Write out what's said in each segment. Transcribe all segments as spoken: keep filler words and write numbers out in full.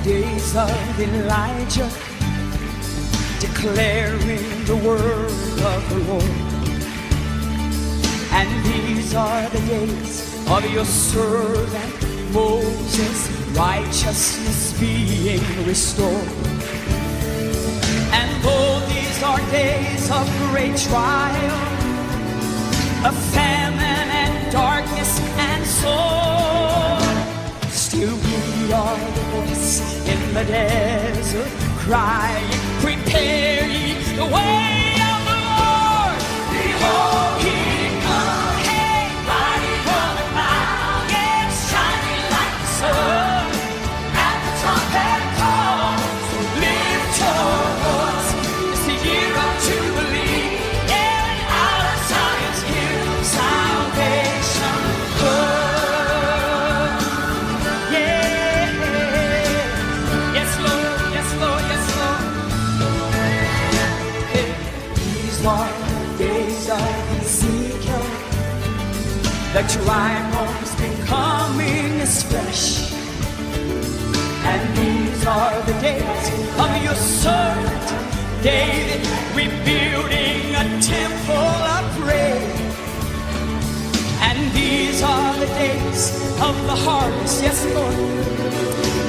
Days of Elijah, declaring the word of the Lord. And these are the days of your servant Moses, righteousness being restored. And though these are days of great trial, of famine and darkness and sword, still we are the voice in the desert crying, "Prepare ye the way of the Lord." Behold, he comes. Hey, riding on a cloud, yes, shining like the sun. At the trumpet call, lift your voice. It's the year of Jubilee. Yeah, out of Zion's hill, salvation comes. Yeah. Yes, Lord, yes, Lord, yes, Lord. These are the days of Ezekiel. The dry bones becoming as flesh. And these are the days of your servant David, rebuilding a temple of prayer. And these are the days of the harvest, yes, Lord.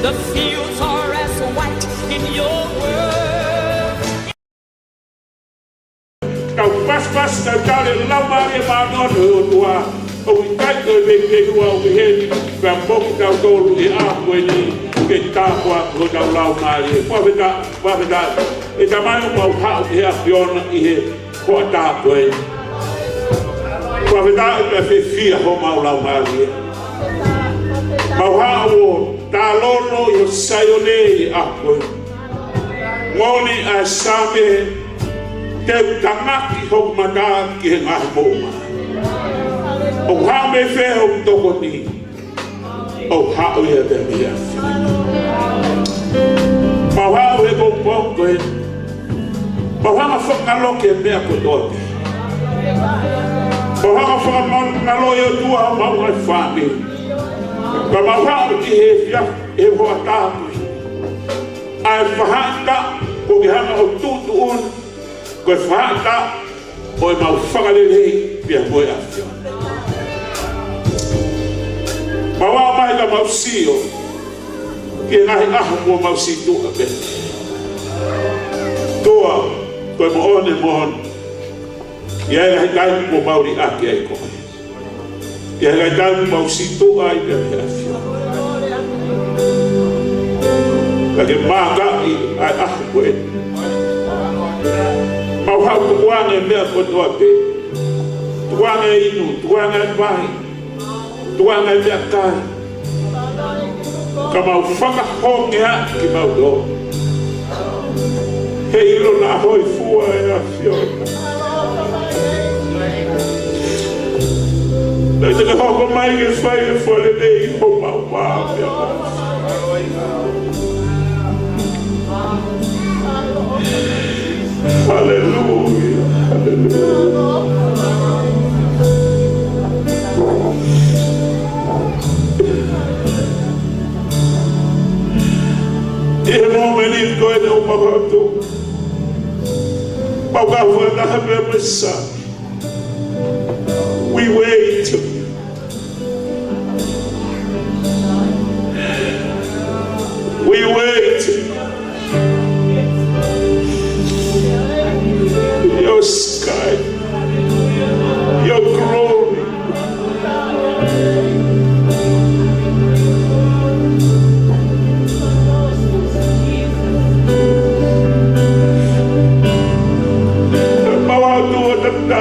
The fields are as white in your world. Tau pasipasi, tau tali e Laumālie Māʻoniʻoni ʻo e ʻOtua. ʻOku ʻikai ko e veiveiua ʻoku ʻi heni, pea mo kitautolu ʻi he ʻaho ko eni, ke tāpuaki hotau laumālie. Fakafetaʻi, fakafetaʻi. ʻE Tamai, ʻoku mau haʻu ki he ʻAfiona ʻi he hoʻatā ko eni. Fakafetaʻi pea fiefia homau laumālie. Mau haʻu ʻo tālolo ʻi ho Saione ʻi he ʻaho ko eni. Moʻoni ʻa e Saame, te u tangaki hoku mata ki he ngaahi moʻunga. ʻOku haʻu mei fē hoku tokoni? ʻOku haʻu ia mei he ʻAfiona. Mau haʻu he pongipongi ko eni. Mau hanga ʻo fakangaloʻi e meʻa kotoa pē. Mau hanga ʻo fakangaloʻi, ʻOtua, homau ngaahi fāmili. Ka mau haʻu ki he fia, he hoʻatā ko eni. ʻA e faʻahinga, ko ke hanga ʻo tuʻutuʻuni, ko e faʻahinga ʻo ʻemau fakalelei pea mo e ʻAfiona. Mau aʻu mai ka mau sio ki he ngaahi ʻaho kuo mau sītuʻa pē. ʻOtua, ko e moʻoni, moʻoni. ʻI he ngaahi taimi kuo mau liʻaki ai koe. ʻI he ngaahi taimi mau sītuʻa ai pea mo e ʻAfiona. Ka ke maʻu ʻa e ʻaho ko eni. Mau haʻu tukuange e meʻa kotoa pē. Tukuange e inu, tukuange e vai. Tukuange e meʻakai. Ka mau fakahonge ʻaki kimautolu. Heiʻilo naʻa hōifua e ʻAfiona. Naʻe te ke hoko mai ke fai e fakalelei homau vā. Haleluia, haleluia. ʻI he momeniti ko eni ʻoku mau ʻatu, mau kau fakataha pē mo e Saame. We wait. We wait. Your sky. Your glory. Mau ʻatu ʻo tatā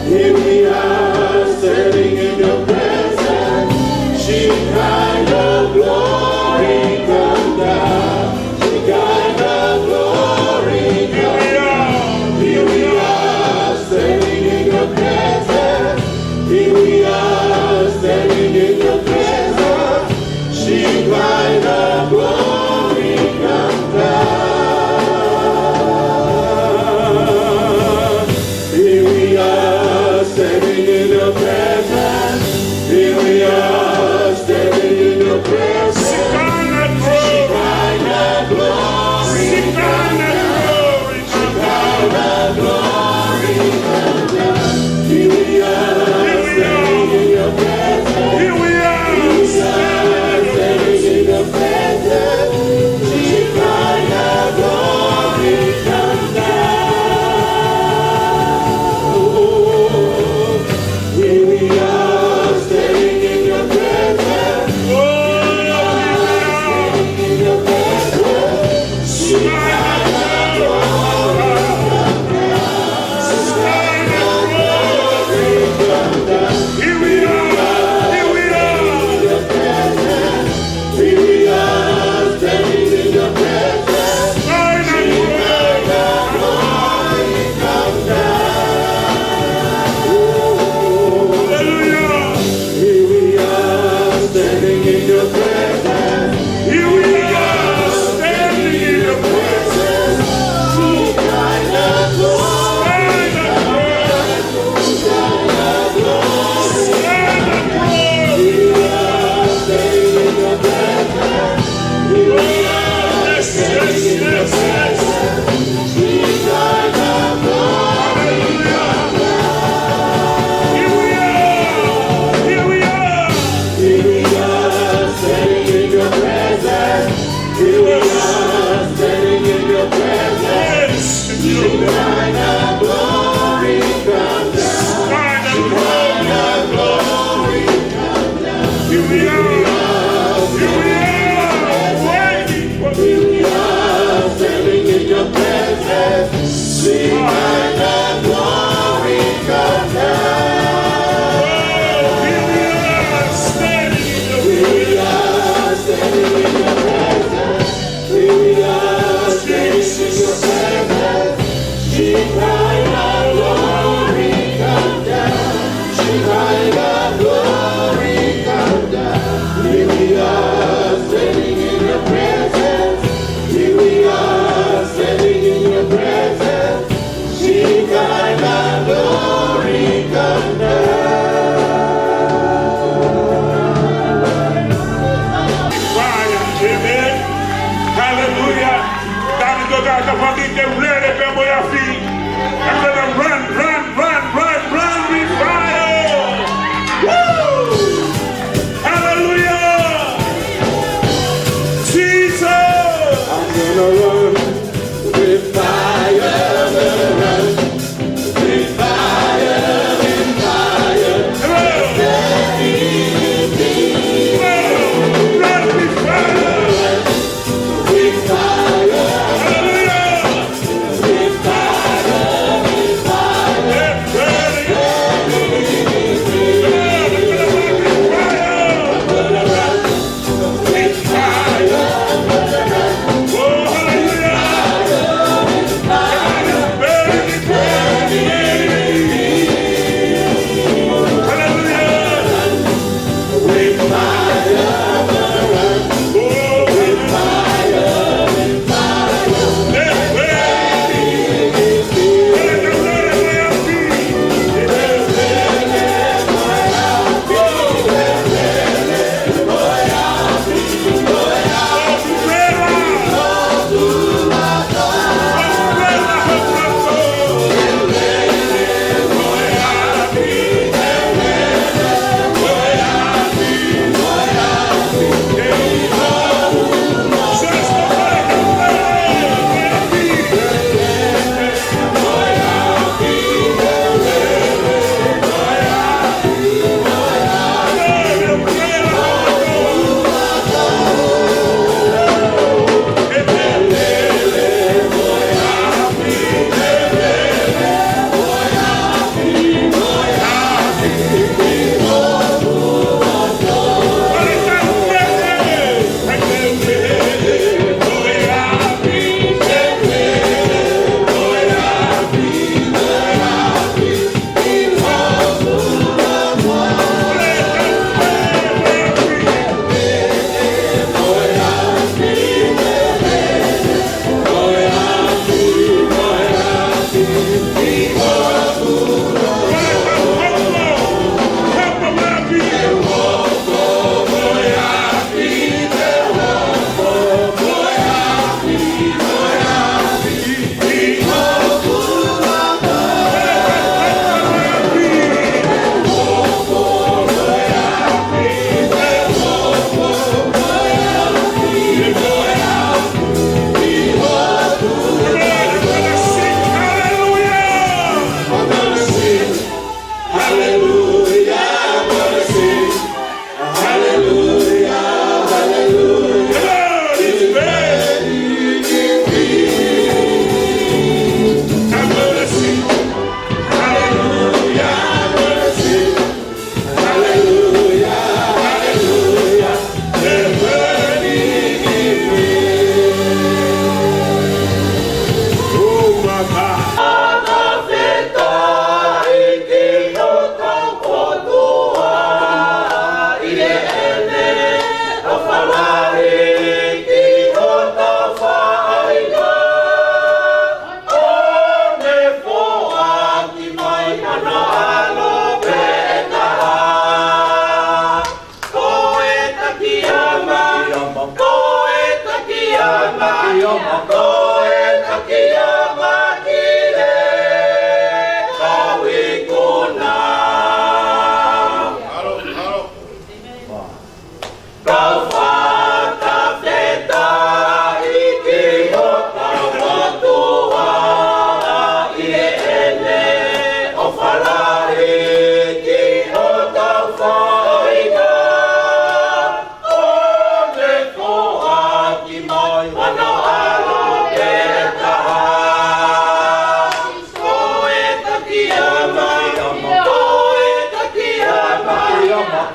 Here we are standing in your presence. Shekinah glory come down. Shekinah glory come down. Here we are standing in your presence. Here we are standing in your presence. Shekinah glory come down. Here we are standing in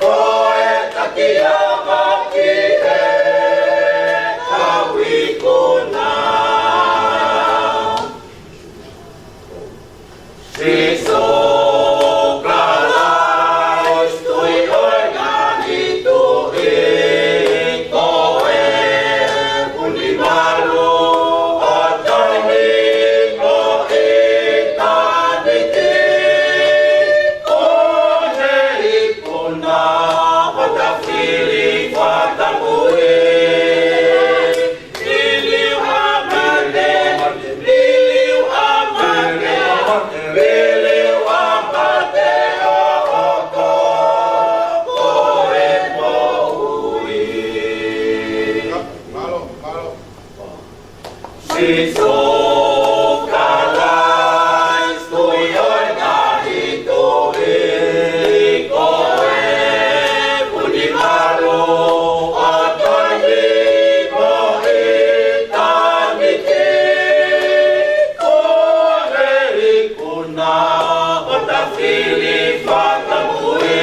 Ko e taki ʻa e maki he kau ikuna. Sīsū Kalaisi, Tuʻi ʻo e ngaahi tuʻi, ko e Puni Malu ʻo Toni ʻo ʻitāniti, ko e ikuna ʻo hotau fili fakatapui. Sīsū Kalaisi, Tuʻi ʻo e ngaahi tuʻi, ko e Puni Malu ʻo Toni ʻo ʻitāniti, ko e ikuna ʻo hotau fili fakatapui.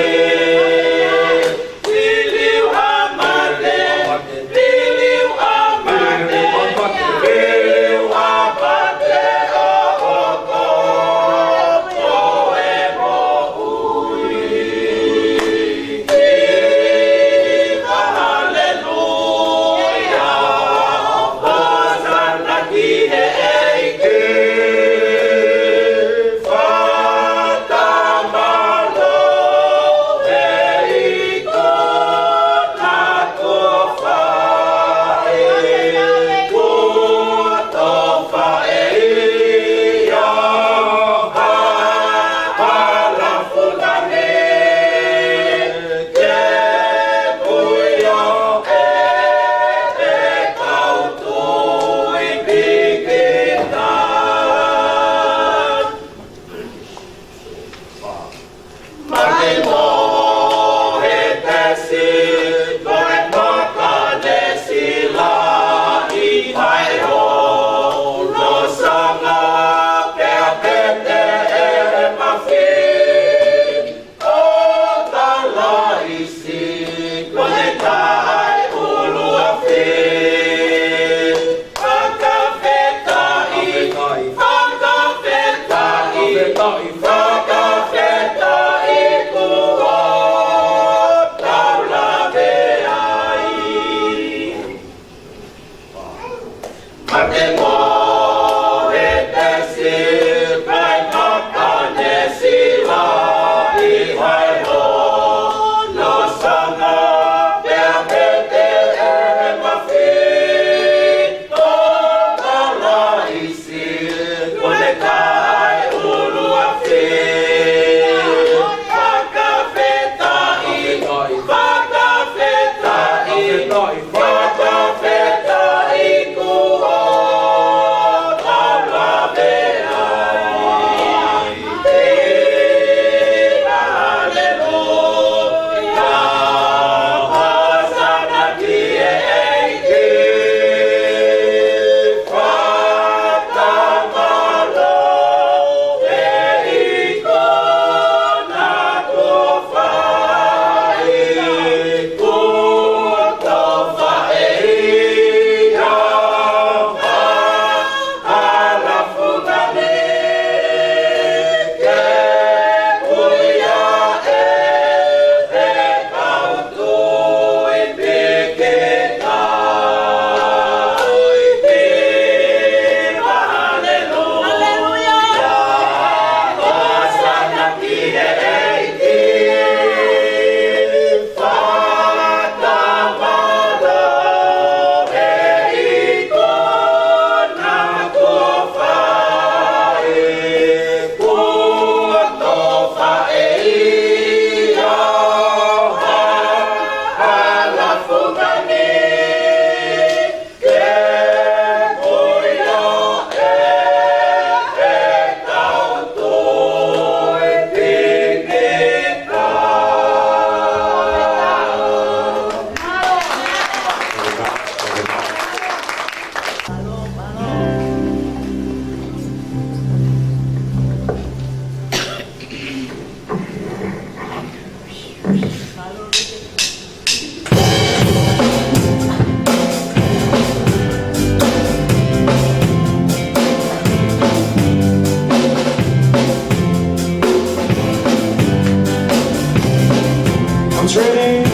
Trading.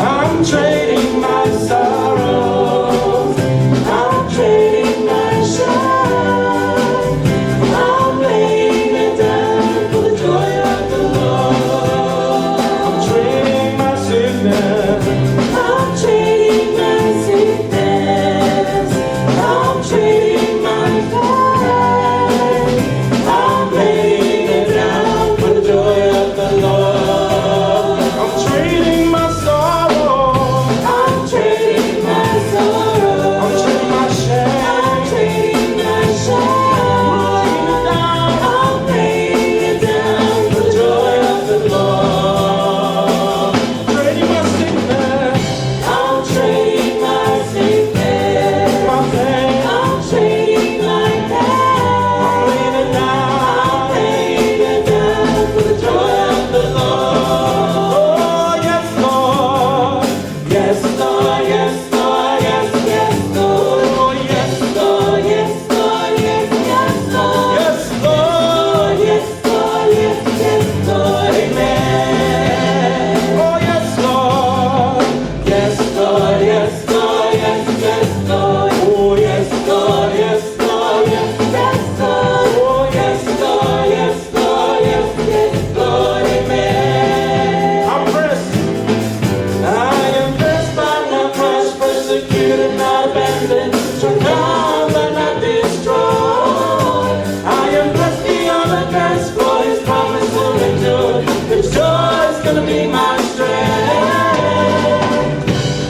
I'm trading my sorrows. I'm trading my shame. I'm laying it down for the joy of the Lord. I'm trading my sickness. I'm trading my sickness. I'm trading my pain. I'm laying it down for the joy of the Lord. I'm trading my sorrow. I'm trading my sorrow. I'm trading my shame. I'm trading my shame. I'm laying it down. I'm laying it down for the joy of the Lord. Trading my sickness. I'm trading my sickness. My pain. I'm trading my pain. I'm laying it down. I'm laying it down for the joy of the Lord. Oh, yes, Lord. Yes, Lord, yes, Lord, yes, yes, Lord. Oh, yes, Lord, yes, Lord, yes, yes, Lord. Yes, Lord. Yes, Lord, yes, yes, Lord, amen. Oh, yes, Lord. Yes, Lord, yes, Lord, yes, yes, Lord. Oh, yes, Lord, yes, Lord, yes, yes, Lord. Oh, yes, Lord, yes, Lord, yes, yes, Lord, amen. I'm pressed. I am pressed but not crushed, persecuted, not abandoned, struck down but not destroyed. I am blessed beyond the curse, for his promise will endure. His joy is gonna be my strength.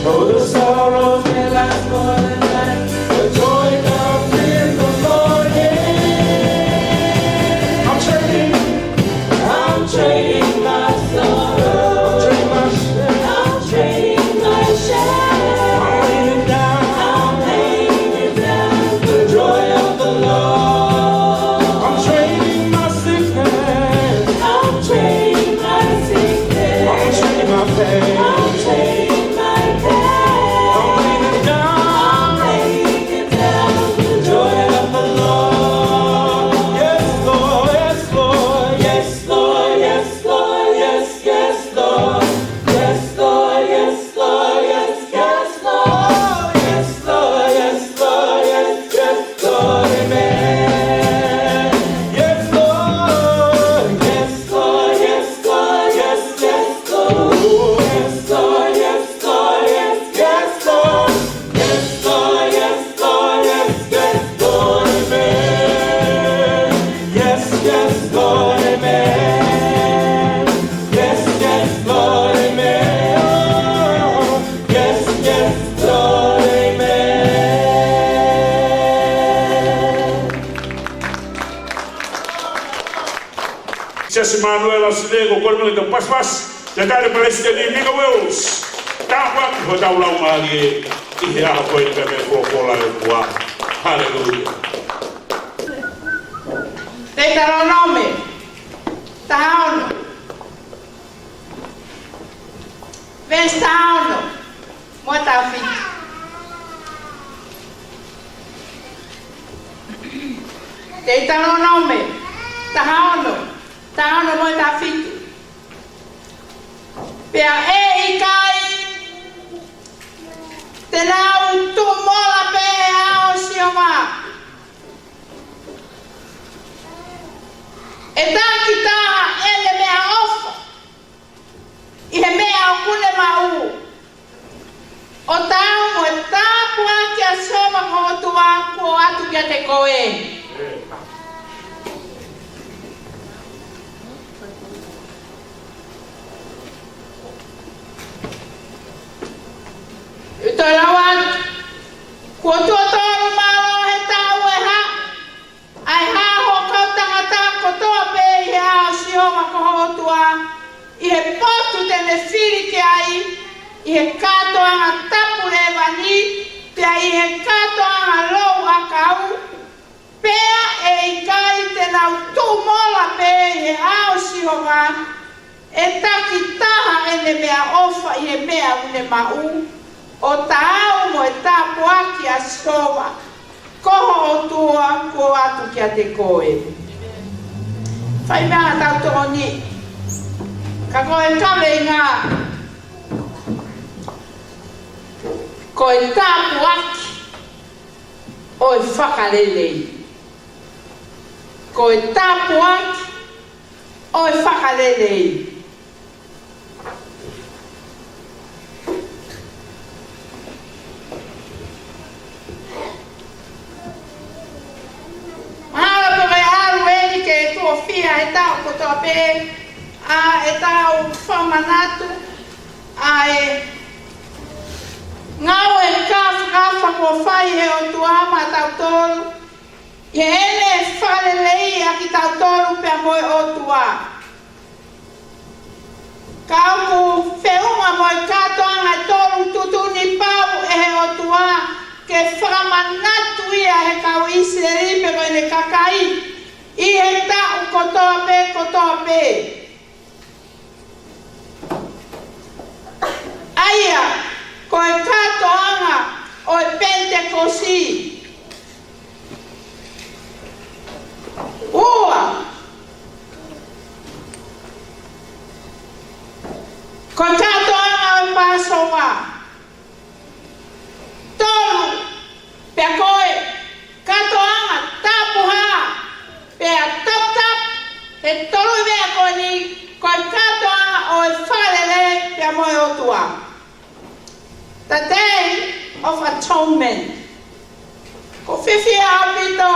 Oh, the sorrows may last for the night, the joy comes in the morning. I'm trading, I'm trading my sorrow. I'm trading my shame. I'm trading my shame. I'm laying it down. I'm laying it down for the joy of the Lord. I'm trading my sickness. I'm trading my sickness. I'm trading my pain. I'm trading my pain. I'm laying it down. I'm laying it down for the joy of the Lord. Yes, Lord, yes, Lord, yes, Lord, yes, Lord, yes, yes, Lord. Yes, Lord, yes, Lord, yes, yes, Lord. Yes, Lord, yes, Lord, yes, yes, Lord, amen. Yes, Lord, yes, Lord, yes, Lord, yes, yes, Lord. Oh, yes, Lord, yes, Lord, yes, yes, Lord. Yes, Lord, yes, Lord, yes, yes, Lord, amen. Yes, yes, Lord, amen. Yes, yes, Lord, amen. Oh, yes, yes, Lord, amen. Siasi Manuela Sile, ko e kole mai ke tau pasipasi, ʻa e tali Palesiteni Mika Wells. Tāpuaki hotau laumālie ʻi he ʻaho ko eni pea mei he folofola ʻa e ʻOtua. Haleluia. Teutalōnome taha ono, veesi taha ono mo e taha fitu. Teutalōnome taha ono, taha ono mo e taha fitu. Pea ʻe ʻikai te nau tuʻu mola pē he ʻao ʻo Sihova. ʻE takitaha ʻene meʻaʻofa ʻi he meʻa ʻoku ne maʻu, ʻo taau mo e tāpuaki ʻa Sihova ko ho ʻOtua kuo ʻoatu kiate koe. ʻI he toe lau atu, kuo tuʻo tolu mālohi he taʻu ʻe haʻu ʻa e haʻa ho kau tangata kotoa pē ʻi he ʻao ʻo Sihova ko ho ʻOtua, ʻi he potu te ne fili ki ai, ʻi he kātoanga tapu lēvani, pea ʻi he kātoanga lou ʻakau, pea ʻe ʻikai te nau tuʻu mola pē ʻi he ʻao ʻo Sihova, ʻe takitaha ʻene meʻaʻofa ʻi he meʻa ʻoku ne maʻu, ʻo taau mo e tāpuaki ʻa Sihova ko ho ʻOtua kuo ʻoatu kiate koe. Fai mai ʻa e tau tokoni. Ka ko e kaveinga, ko e tāpuaki ʻo e fakalelei. Ko e tāpuaki ʻo e fakalelei. Mahalo pē ko e ʻalu eni ke tuʻo fiha he taʻu kotoa pē, ʻa ʻetau fakamanatu ʻa e ngāue kāfakafa kuo fai ʻe he ʻOtua maʻatautolu, ʻi heʻene fakaleleiʻi ʻa kitautolu pea mo e ʻOtua. Ka ʻoku feʻunga mo e kātoanga ʻe tolu tuʻutuʻuni pau ʻe he ʻOtua ke fakamanatu ia ʻe he kau ʻIsileli pe ko ʻene kakai ʻi he taʻu kotoa pē, kotoa pē. ʻA ia, ko e kātoanga ʻo e Penitekosi. Ua, ko e kātoanga ʻo e Pāsova. Tolu, pea ko e kātoanga tapuhā, pea toputap, he tolu meʻa ko eni, ko e kātoanga ʻo e fakalelei pea mo e ʻOtua. The Day of Atonement. ʻOku ou fiefia ʻaupito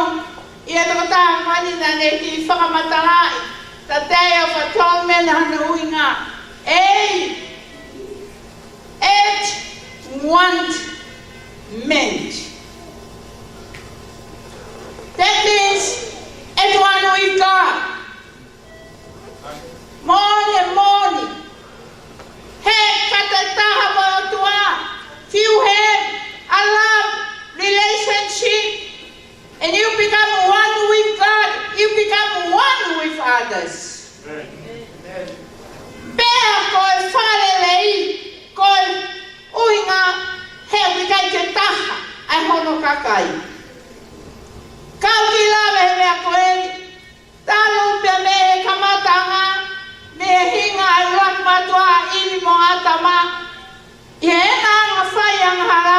ʻi he tokotaha ko eni naʻa ne kiʻi fakamatalaʻi The Day of Atonement, hano ʻuhinga. A, at one meant. That means at one with God. Moʻoni, moʻoni. He kātaki taha mo e ʻOtua. If you have a love relationship and you become one with God, you become one with others. Pea ko e fakalelei, ko e ʻuhinga he ʻoku ʻikai ke taha ʻa hono kakai. Kau ki lave he meʻa ko eni, talu pē mei he kamataʻanga, mei he hinga ʻa e ʻuluaki mātuʻa, ʻIvi mo ʻĀtama. ʻI heʻena anga fai angahala,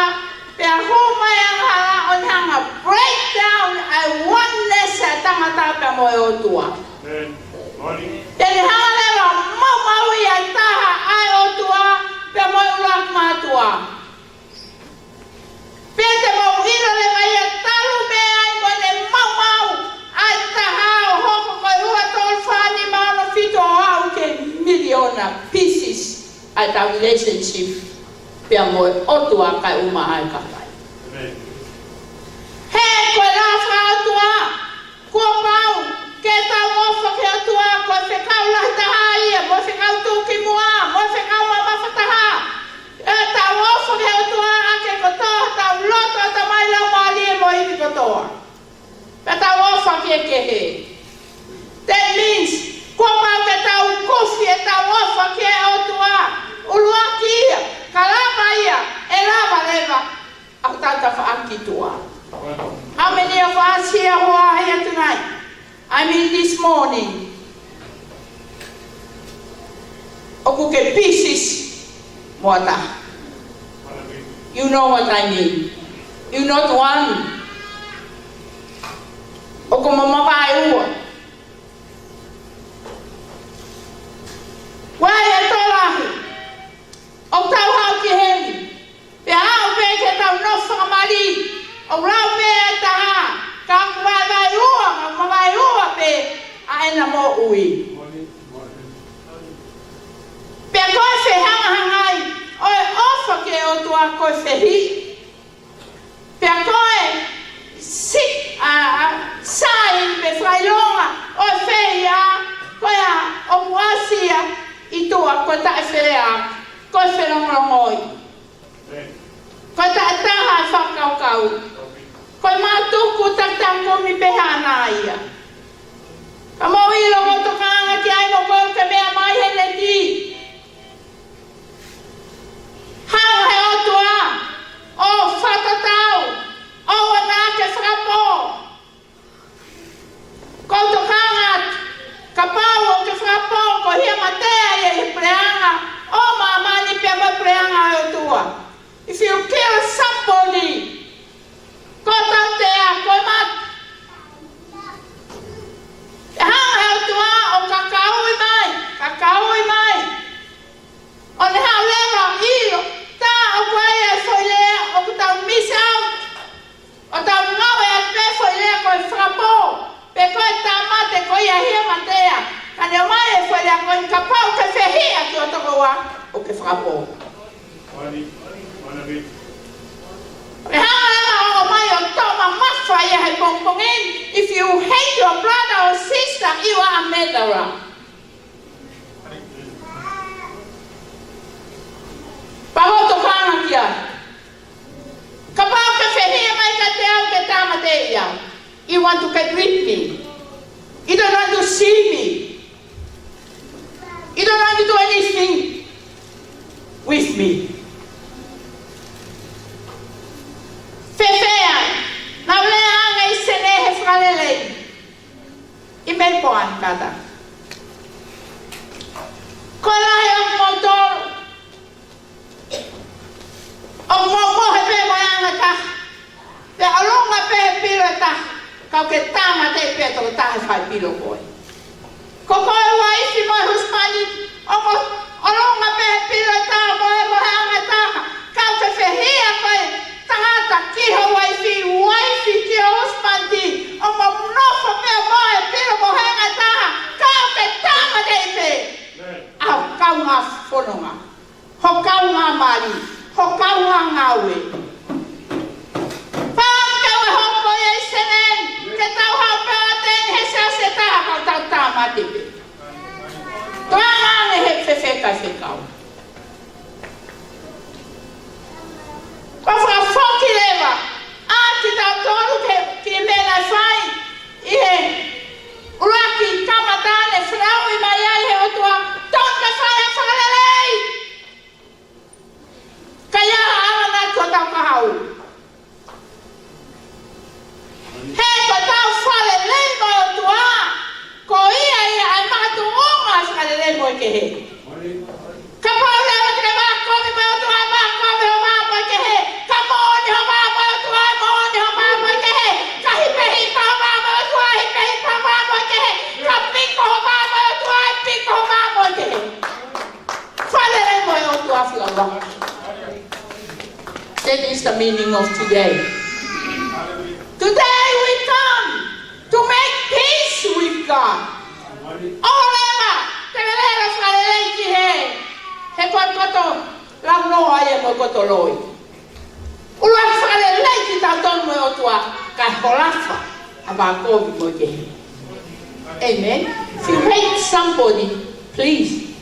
pea hū mai angahala ʻo ne hanga break down ʻa e oneness ʻa e tangata pea mo e ʻOtua. Amen. Moʻoni. Te ne hanga leva ʻo maumauʻi ʻa e taha ʻa e ʻOtua pea mo e ʻuluaki mātuʻa. Pea te mou ʻilo leva ia talu mei ai mo ʻene maumau ʻa e taha ʻo hoko ko e ua, tolu, fā, nima, ono, fitu ʻo aʻu ki he miliona pieces ʻa ʻetau relationship pea mo e ʻOtua kae ʻumaʻā e kakai. Amen. He ko e lava fakaʻotua, kuo pau ke tau ʻofa ki he ʻOtua, ko e fekau lahi taha ia, mo e fekau tuʻukimuʻa, mo e fekau mamafa taha. ʻE tau ʻofa ki he ʻOtua, ʻaki e kotoa hotau loto, ʻatamai, laumālie mo e ivi kotoa. Pea tau ʻofa ki he kehe. That means, kuo pau ke tau kofi ʻetau ʻofa ki he ʻOtua. ʻUluaki ia, ka lava ia, ʻe lava leva ʻa hotau tafaʻaki ki tuʻa. How many of us here who are here tonight? I mean this morning. ʻOku ke pieces mo ha taha. You know what I mean. You not one. ʻOku mo mavaeua. Why e tō lahi? ʻOku tau haʻu ki heni. Pea aʻu pē ke tau nofo fakamali, ʻo lau pē ʻe taha, ka ʻoku mavaeua, mavaeua pē ʻa ʻena moʻui. Pea ko e fehangahangai ʻo e ʻofa ki he ʻOtua ko e fehiʻa. Pea ko e si-, ʻa, ʻa, sign pe fakaʻilonga ʻo e fehiʻa, ko ia ʻoku ʻasi ia ʻi tuʻa, ko e taʻefelea, ko e felongolongoi. Ko e taʻetaha e fakakaukau. Ko e mātuku takitaha kumi pē haʻana ia. Ka mou ʻilo mo tokanga ki ai mo koe ke meʻa mai he neki. Hanga he ʻOtua ʻo fakatatau, ʻo ʻoua naʻa ke fakapō. Ko u tokanga atu, kapau ʻoku ke fakapō, ko e hia mate ai ʻe he If you kill somebody, ko e tautea, ko e mate. ʻE hanga ʻe he ʻOtua ʻo kakaui mai, kakaui mai. ʻO ne haʻu leva ʻo ʻilo, tā ʻoku ʻi ai e foʻi lea ʻoku tau miss out. ʻO tau ngāue atu pē foʻi lea ko e fakapō, pe ko e tāmate ko ia hia matea. Ka ne ʻomai e foʻi lea ko eni kapau ʻoku ke fehiʻa ki ho tokoua, ʻoku ke fakapō. ʻE hanga leva ʻo ʻomai ʻo toʻo mamafa ia he pongipongi ni. If you hate your brother or sister, you are a murderer. Pea ʻoku ou tokanga ki ai. Kapau ʻoku ke fehiʻa mai kiate au ke tāmateʻi au. You want to get rid me. You don't want to see me. You don't want to do anything with me. Fēfē ai, naʻa ku lea ange ʻi Senē he fakalelei. ʻI Melbourne, Canada. Ko e lahi ʻo moutolu ʻoku mou mohe pē mo e anga ʻe taha. Pea ʻolunga pē he pilo ʻe taha, ka ʻoku ke tāmateʻi pē ʻe he tokotaha ʻe fai pilo koe. Ko koe uaifi mo e husepāniti, ʻoku mou ʻolunga pē he pilo ʻe taha mo e, mo e anga ʻe taha. Ka ʻoku ke fehiʻa koe tangata ki ho uaifi, uaifi ki ho husepāniti, ʻoku mou nofo pē mo e pilo mo e anga ʻe taha, ka ʻoku ke tāmateʻi pē ʻa ho kaungā fononga, ho kaungā mali, ho kaungā ngāue. Pea ke u hoko ia ʻi Senē, ke tau haʻu pē ʻo ʻateni he siasi ʻe taha ka tau tāmate pē. Tokanga ange he fefeka fekau. Ko e fakafoki leva ʻa kitautolu ki he, ki he meʻa naʻe fai ʻi he ʻuluaki kamata ʻene fanauʻi mai ai ʻe he ʻOtua, tonu ke fai ʻa e fakalelei. Ka ʻi ai ha ʻamanaki ʻo tau kahaʻu. He ko ʻetau fakalelei mo e ʻOtua, ko ia ia ʻa e makatuʻunga ʻo e fakalelei mo e kehe. Kapau leva te ke vākovi mo e ʻOtua, vākovi ho vā mo e kehe. Ka moʻoni ho vā mo e ʻOtua, moʻoni ho vā mo e kehe. Ka hipehipa ho vā mo e ʻOtua, hipehipa ho vā mo e kehe. Ka piko ho vā mo e ʻOtua, piko ho vā mo e kehe. Fakalelei mo e ʻOtua fika ua. That is the meaning of today. Today we come to make peace with God. ʻOua leva te ke lele fakalelei ki he, he ko e koto launoa ia mo e koto loi. ʻOua fakalelei kitautolu mo e ʻOtua, kae holofa ʻa e vākovi mo e kehe. Amen. If you hate somebody, please,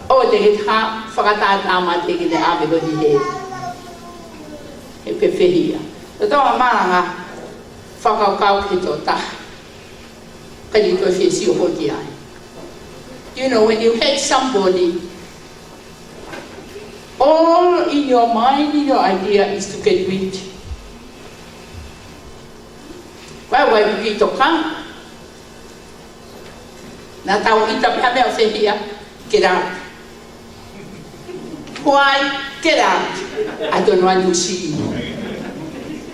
ʻoua te ke fakatātā mate ke ne ʻave koe ki heli. He ʻoku ke fehiʻa. Tau toki malanga, fakakaukau ki he tokotaha. Ka ʻi he ko e fie sio hoki ai. You know, when you hate somebody, all in your mind, in your idea is to get rid. Why, why we talk, huh? Naʻa tau ʻita pē ha meʻa ʻo fehiʻa, get out. Why? Get out. I don't want to see you.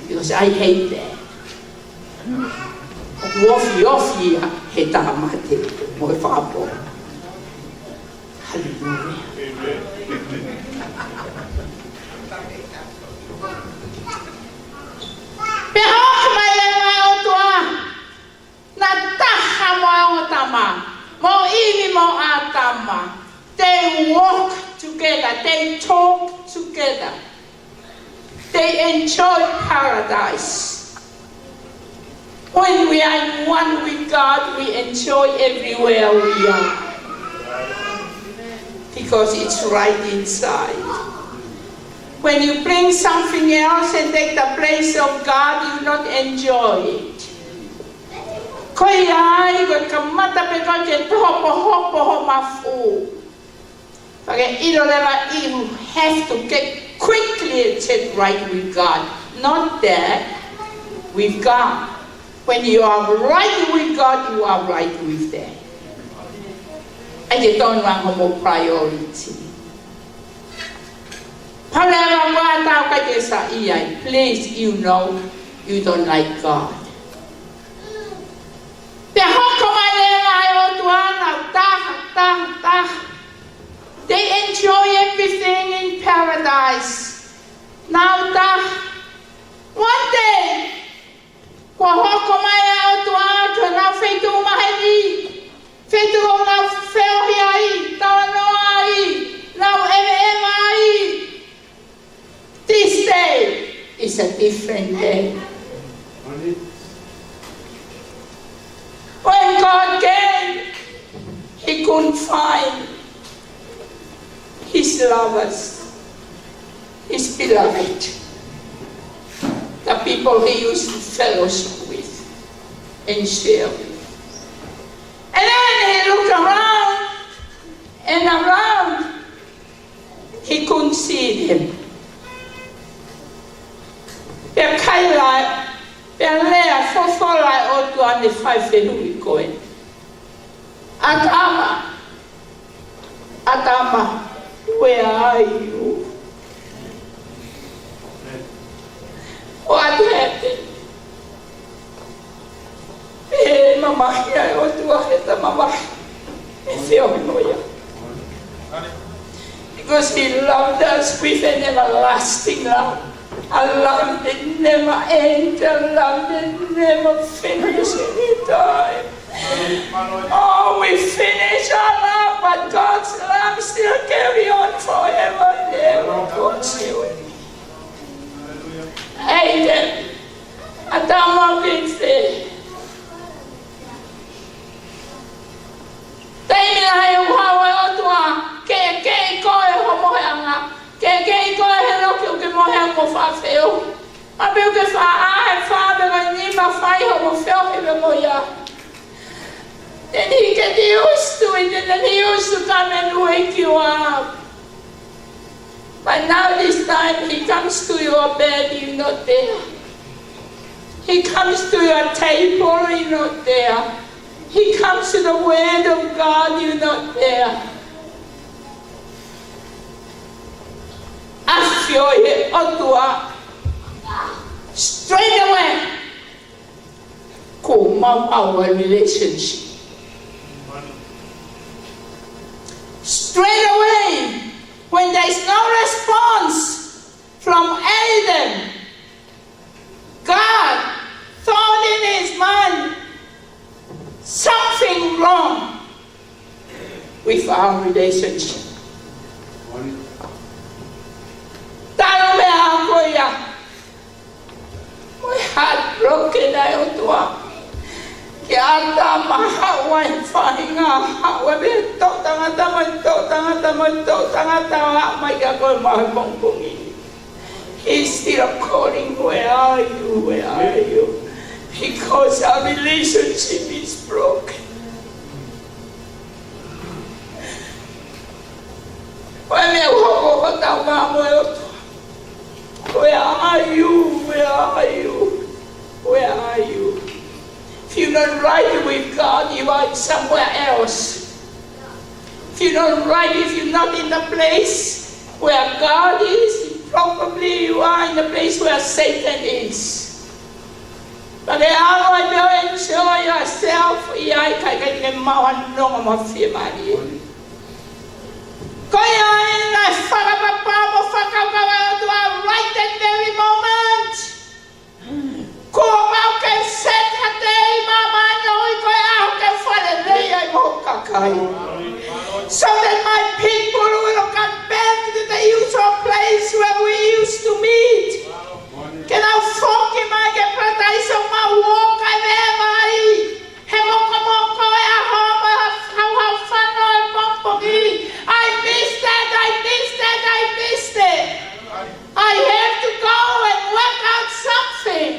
Because I hate that. ʻOku ofiofi ia he tāmate mo e fakapō. Hallelujah. Pea hoko mai leva ʻa e ʻOtua, naʻa taha mo e ongo tama, mo ʻIvi mo ʻĀtama. They walk together, they talk together. They enjoy paradise. When we are in one with God, we enjoy everywhere we are. Because it's right inside. When you bring something else and take the place of God, you not enjoy it. Ko ia ai, ko e kamata pē ko ē ke tohopohopoho mafu. Pea ke ʻilo leva, you have to get quickly and set right with God, not there with God. When you are right with God, you are right with there. ʻAi ke tonu ange hoʻomo priority. Pau leva muʻa tau kai ke sa ia, please, you know you don't like God. Pea hoko mai leva e ʻOtua nau taha, taha, taha. They enjoy everything in paradise. Nau taha. One day, kuo hoko mai e ʻOtua ki honau feituʻu maheni, feituʻu ʻoku nau feohi ai, talanoa ai, nau ʻeveʻeva ai. This day is a different day. When God came, he couldn't find his lovers, his beloved, the people he used to fellowship with and share with. And then he looked around and around. He couldn't see them. Pea kaila, pea lea folofola e ʻOtua ne fai fehuʻi ko ē. Atama, Atama, where are you? What happened? Pea mamahi ai ʻOtua he ta mamahi. E fio mo ia. Because he loved us with an everlasting love. A love that never ends, a love that never finishes any time. Oh, we finish our love, but God's love still carry on forever and ever. God's you. Amen. Atama pise. Taimi lahi ʻoku haʻu e ʻOtua, ke, ke ʻi koe ho moheʻanga, ke, ke ʻi koe he loki ʻoku ke mohe mo faʻa feohi. Ma pe ʻoku ke faʻa ʻā he fā pe ko e nima fai hoʻomo feohi pē mo ia. Then he get used to it, and then he used to come and wake you up. But now this time he comes to your bed, you're not there. He comes to your table, you're not there. He comes to the word of God, you're not there. ʻAfioʻi he ʻOtua straight away. Ko mau our relationship. Straight away, when there is no response from Adam, God thought in his mind, something wrong with our relationship. Talu meʻa ko ia. Mo e heartbroken ai ʻOtua. Ke ʻatā mai haʻu ai faʻahinga haʻu ai pē toʻutangata mai, toʻutangata mai, toʻutangata ʻo haʻu mai kia koe maʻu he pongipongi. He's still calling, where are you, where are you? Because our relationship is broken. Ko e meʻa ʻoku hoko ko tau mamoe ʻOtua. Where are you? Where are you? Where are you? If you're not right with God, you are somewhere else. If you're not right, if you're not in the place where God is, probably you are in the place where Satan is. Pea ke ʻalu ai pē ʻo enjoy yourself, ʻi ai kae ʻikai ke maʻu ha nonga mo ha fiemālie. Ko ia ai naʻe fakapapau mo fakakaukau ʻOtua right that very moment. Kuo pau ke set ha tei māmani ʻo ʻi ko e ʻaho ke fale lei ai mo kakai. So that my people will come back to the usual place where we used to meet. Ke nau foki mai ki he paradise ʻoku mau ō kae veʻe mai. He mokomoko e ʻaho mo e hauhau fano e pongipongi. I miss that, I miss that, I miss that. I have to go and work out something.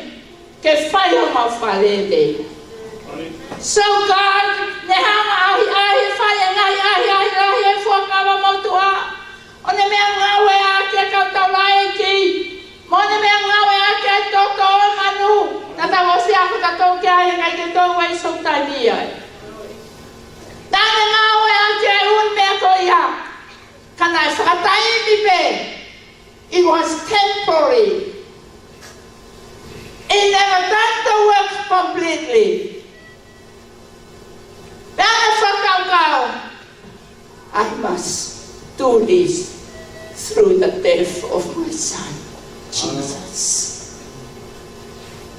Ke fai homau fale lei. So God, ne hanga ʻahiʻahi e fai e ngaahi ʻahiʻahi lahi he fuakava motuʻa. ʻO ne meʻangāueʻaki e kau taulaʻeiki. Mo ne meʻangāueʻaki e toto ʻo e manu. Naʻa tau ʻosi ako tautolu ki ai, ʻikai ke tau ʻi ai ʻi he taimi ni. Naʻa ne ngāueʻaki e ʻū meʻa ko ia. Ka naʻe fakataimi pē. It was temporary. It never done the work completely. Pea ne fakakaukau, "I must do this through the death of my son, Jesus."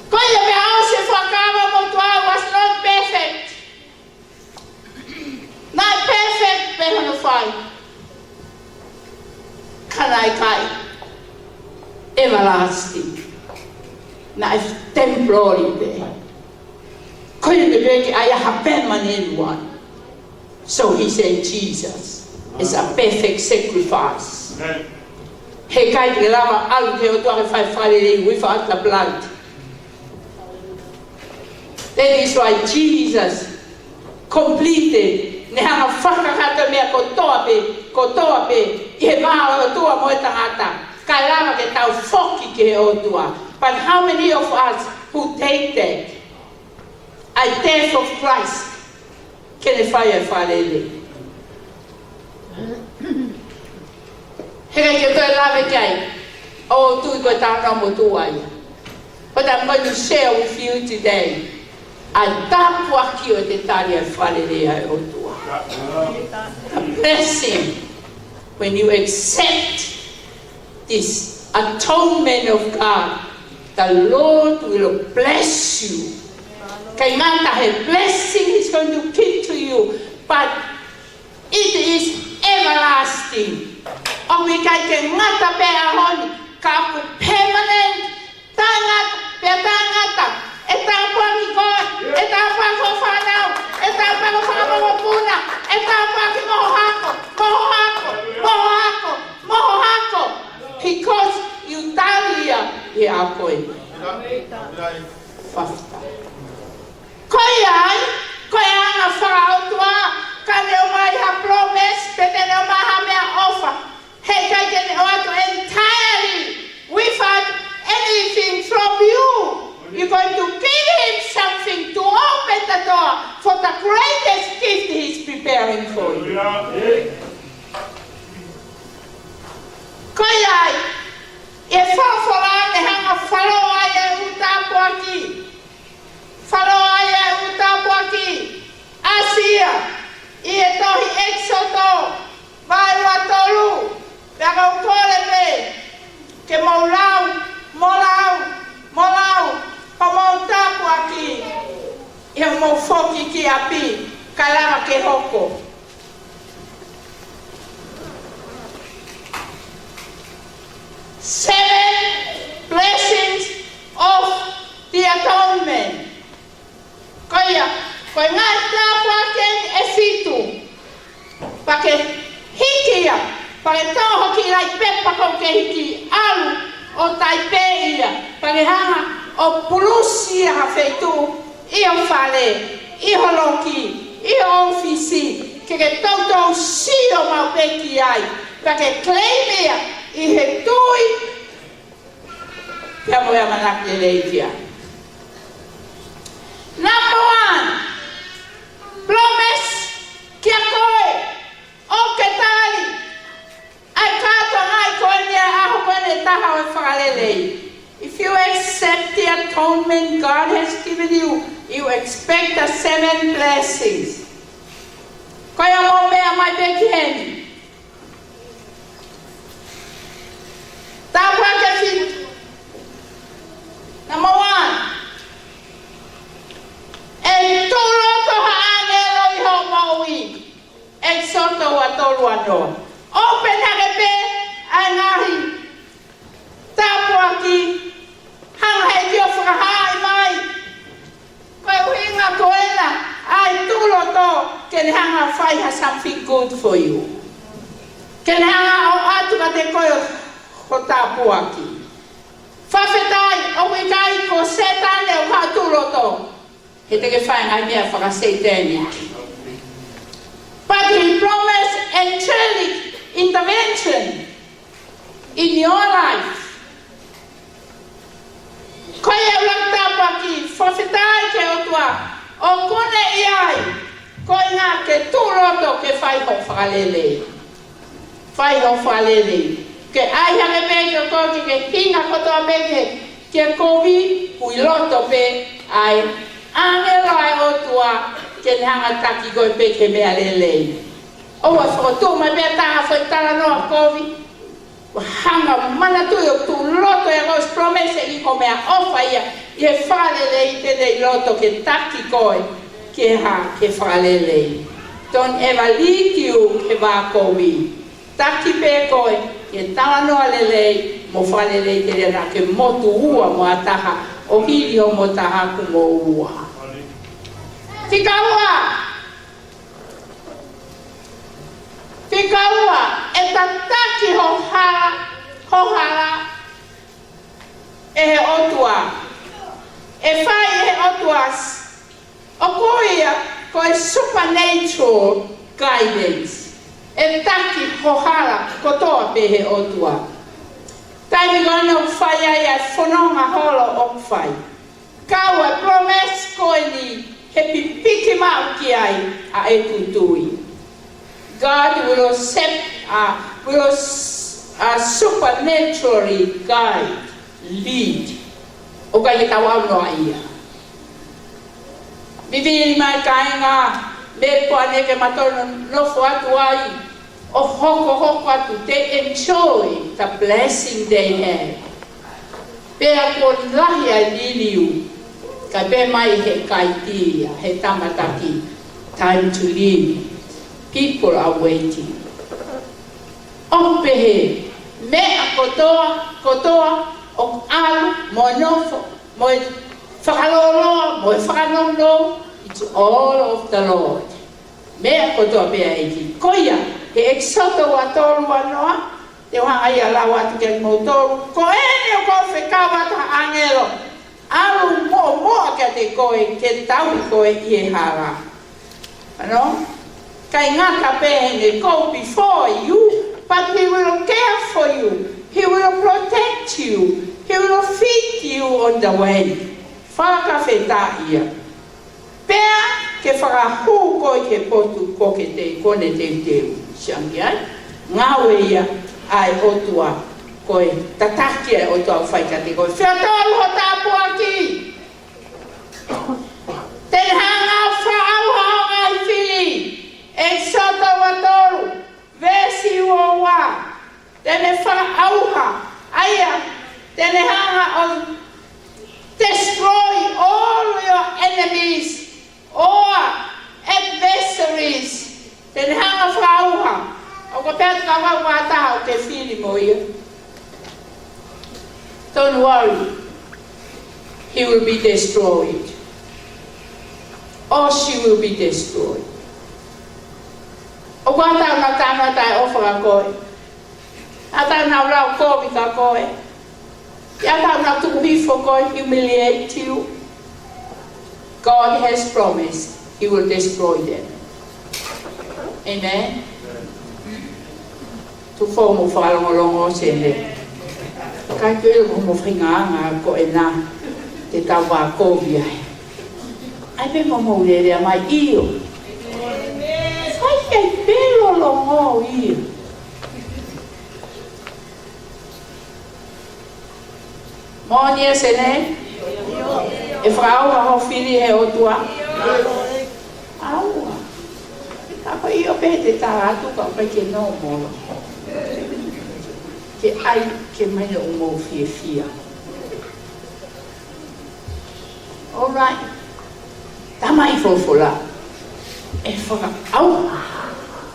Ko ia pē ʻa e fuakava motuʻa was not perfect. Naʻe perfect pē hono fai. Ka naʻe ʻikai everlasting. Naʻe temporary pē. Ko ia pē ke ʻai ha permanent one. So he sent Jesus as a perfect sacrifice. Amen. Heʻikai ke lava ʻalu ki he ʻOtua ke fai fakalelei without the blood. That is why Jesus completed, ne hanga fakakakato e meʻa kotoa pē, kotoa pē, ʻi he vā ʻo e ʻOtua mo e tangata, kae lava ke tau foki ki he ʻOtua. But how many of us who take that, ʻa e death of Christ, ke ne fai ʻa e fakalelei? Heʻikai ke toe lave ki ai, ʻoku ou tui ko e talanoa motuʻa ia. But I'm going to share with you today ʻa e tāpuaki ʻo e tali ʻa e fakalelei ʻa e ʻOtua. The blessing when you accept this atonement of God, the Lord will bless you. ʻIkai ngata he blessing is going to give to you, but it is everlasting. ʻOku ʻikai ke ngata pē ʻaho ni, ka ʻoku permanent, taʻengata, pea taʻengata, ʻe tāpuaki koe, ʻe tāpuaki ho fānau, ʻe tāpuaki ho fanga mokopuna, ʻe tāpuaki mo ho hako, mo ho hako, mo ho hako, mo ho hako. Because you tali ia ʻi he ʻaho ko eni. Fakafetaʻi. Ko ia ai, ko e anga fakaʻotua, ka ne ʻomai ha promise, pe te ne ʻomai ha meʻaʻofa, heʻikai ke ne ʻoatu entirely without anything from you. You're going to give him something to open the door for the greatest gift he's preparing for you. Ko ia ai, ʻi he folofola ne hanga ʻo falo ai e ʻū tāpuaki. Falo ai e ʻū tāpuaki. Asia, ʻi he tohi ʻEkisoto, vahe ua tolu, pea ʻoku ou kole pē ke mou lau, mou lau, mou lau, pea mou tāpuaki, ʻi hoʻomou foki ki ʻapi, kae lava ke hoko. Seven blessings of the atonement. Ko ia, ko e ngaahi tāpuaki eni ʻe fitu. Pea ke hiki ia, pea ke toʻo hoʻo kiʻi laʻi pepa ko ē ke hiki, ʻalu ʻo taipe ia, pea ke hanga ʻo pulusi ia ha feituʻu, ʻi ho fale, ʻi ho loki, ʻi ho ʻōfisi, ke ke toutou sio maʻu pē ki ai, pea ke claim ia ʻi he tui, pea mo e ʻamanaki lelei ki ai. Number one, promise kia koe, ʻoku ke tali ʻa e kātoanga ko eni ʻa e ʻaho ko eni ʻe taha ʻo e fakalelei. If you accept the atonement God has given you, you expect the seven blessings. Ko ia mou meʻa mai pē ki heni. Tāpuaki ʻe fitu. Number one, ʻe tuʻu loto ha ʻāngelo ʻi hoʻo moʻui. ʻEkisoto ua tolu ua noa. Open hake pē ʻa e ngaahi tāpuaki, hanga ʻe he ʻEiki ʻo fakahaaʻi mai. Ko e ʻuhinga ko ena ʻa e tuʻu loto, ke ne hanga ʻo fai ha something good for you. Ke ne hanga ʻo ʻoatu kiate koe ho tāpuaki. Fakafetaʻi, ʻoku ʻikai ko Sētane ʻoku haʻu tuʻu loto. He te ke fai e ngaahi meʻa fakaseitani. But he promised angelic intervention in your life. Ko ia ʻoku ou tāpuaki, fakafetaʻi ki he ʻOtua, ʻoku ne ʻi ai, ko ia ke tuʻu loto ke fai hoʻo fakalelei. Fai hoʻo fakalelei. Ke ʻai hake pē ke ko ke, ke hinga kotoa pē ke, ke kovi, ʻoku ʻi loto pē ʻa e ʻāngelo ʻa e ʻOtua ke ne hanga ʻo taki koe pē ki he meʻa lelei. ʻOua ʻe fokotuʻu mai pē ha taha foʻi talanoa kovi. Hanga ʻo manatuʻi ʻoku tuʻu loto ʻi he ʻosi promise ʻi ko e meʻaʻofa ia, ʻi he fakalelei, te ne ʻi loto ke taki koe ki he hā? Ki he fakalelei. Don't ever lead you ki he vā kovi. Taki pē koe ki he talanoa lelei mo e fakalelei, te ne ʻalu ke motuʻa mo ha taha ʻo hili hoʻomo taha ʻoku mo ua. Fika ua. Fika ua, ʻe tataki ho hala, ho hala ʻe he ʻOtua. ʻE fai ʻe he ʻOtua, ʻoku ui ia ko e supernatural guidance. ʻE taki ho hala kotoa pē ʻe he ʻOtua. Taimi ko ena ʻoku fai ai ʻa e fononga holo ʻoku fai. Kau ai e promise ko eni, he pipiki maʻu ki ai ʻa e tui. God will accept, uh, will s-, uh, supernaturally guide, lead. ʻOku ʻikai ke tau ʻalu noa ia. Vivili mai kāinga, mei he pō ni ke mātou nofo atu ai, ʻo hokohoko atu, they enjoy the blessing they have. Pea kuo lahi ʻa e liliu, kae pehē mai ʻe he kaiti ia, he tama taki, time to leave. People are waiting. ʻOku pehē, meʻa kotoa, kotoa, ʻoku ʻalu, mo e nofo, mo e fakalōloa, mo e fakanono, it's all of the Lord. Meʻa kotoa pē ʻa e ʻEiki. Ko ia, he ʻEkisoto ua tolu ua noa, te u hanga ia ʻo lau atu kiate kimoutolu. Ko eni ʻoku ou fekau atu ha ʻāngelo, ʻalu muʻomuʻa kiate koe, ke tauhi koe ʻi he hala. Ano? ʻIkai ngata pē heʻene go before you, but he will care for you. He will protect you. He will feed you on the way. Fakafetaʻi ia. Pea ke fakahū koe ki he potu ko ē ke te, ko ʻene teuteu. Sio ange ai. Ngāue ia ʻa e ʻOtua, ko e tataki ʻa e ʻOtua ʻoku fai kiate koe. Fia tolu ho tāpuaki. Te ne hanga ʻo fakaʻauha ho ngaahi fili. ʻEkisoto ua tolu, veesi ua ua. Te ne fakaʻauha, ʻa ia, te ne hanga ʻo destroy all your enemies or adversaries. Te ne hanga ʻo fakaʻauha. ʻOku pehē atu ka ʻoku ʻi ai ha taha ʻoku ke fili mo ia, don't worry. He will be destroyed. Or she will be destroyed. ʻOku ʻi ai ha taha ʻoku nau taʻeʻofa kia koe. ʻI ai ha taha ʻoku nau lau kovi kia koe. ʻI ai ha taha ʻoku nau tuku hifo koe, humiliate you. God has promised he will destroy them. Amen. Tuku foʻou mo fakalongolongo sene. Kae tuʻu mo feinga anga ko ena te tau vā kovi ai. ʻAi pē mo mou lele mai ʻio. ʻAi pē lolongo ʻio. Moʻoni ʻa sene, ʻe fakaʻauha ho fili ʻe he ʻOtua. ʻAua. Ka ko ʻio pē te tala atu ka ʻoku ʻikai ke nōmolo. Ke ʻai ke mai ʻo mou fiefia. All right. Tamai folofola. ʻE fakaʻauha.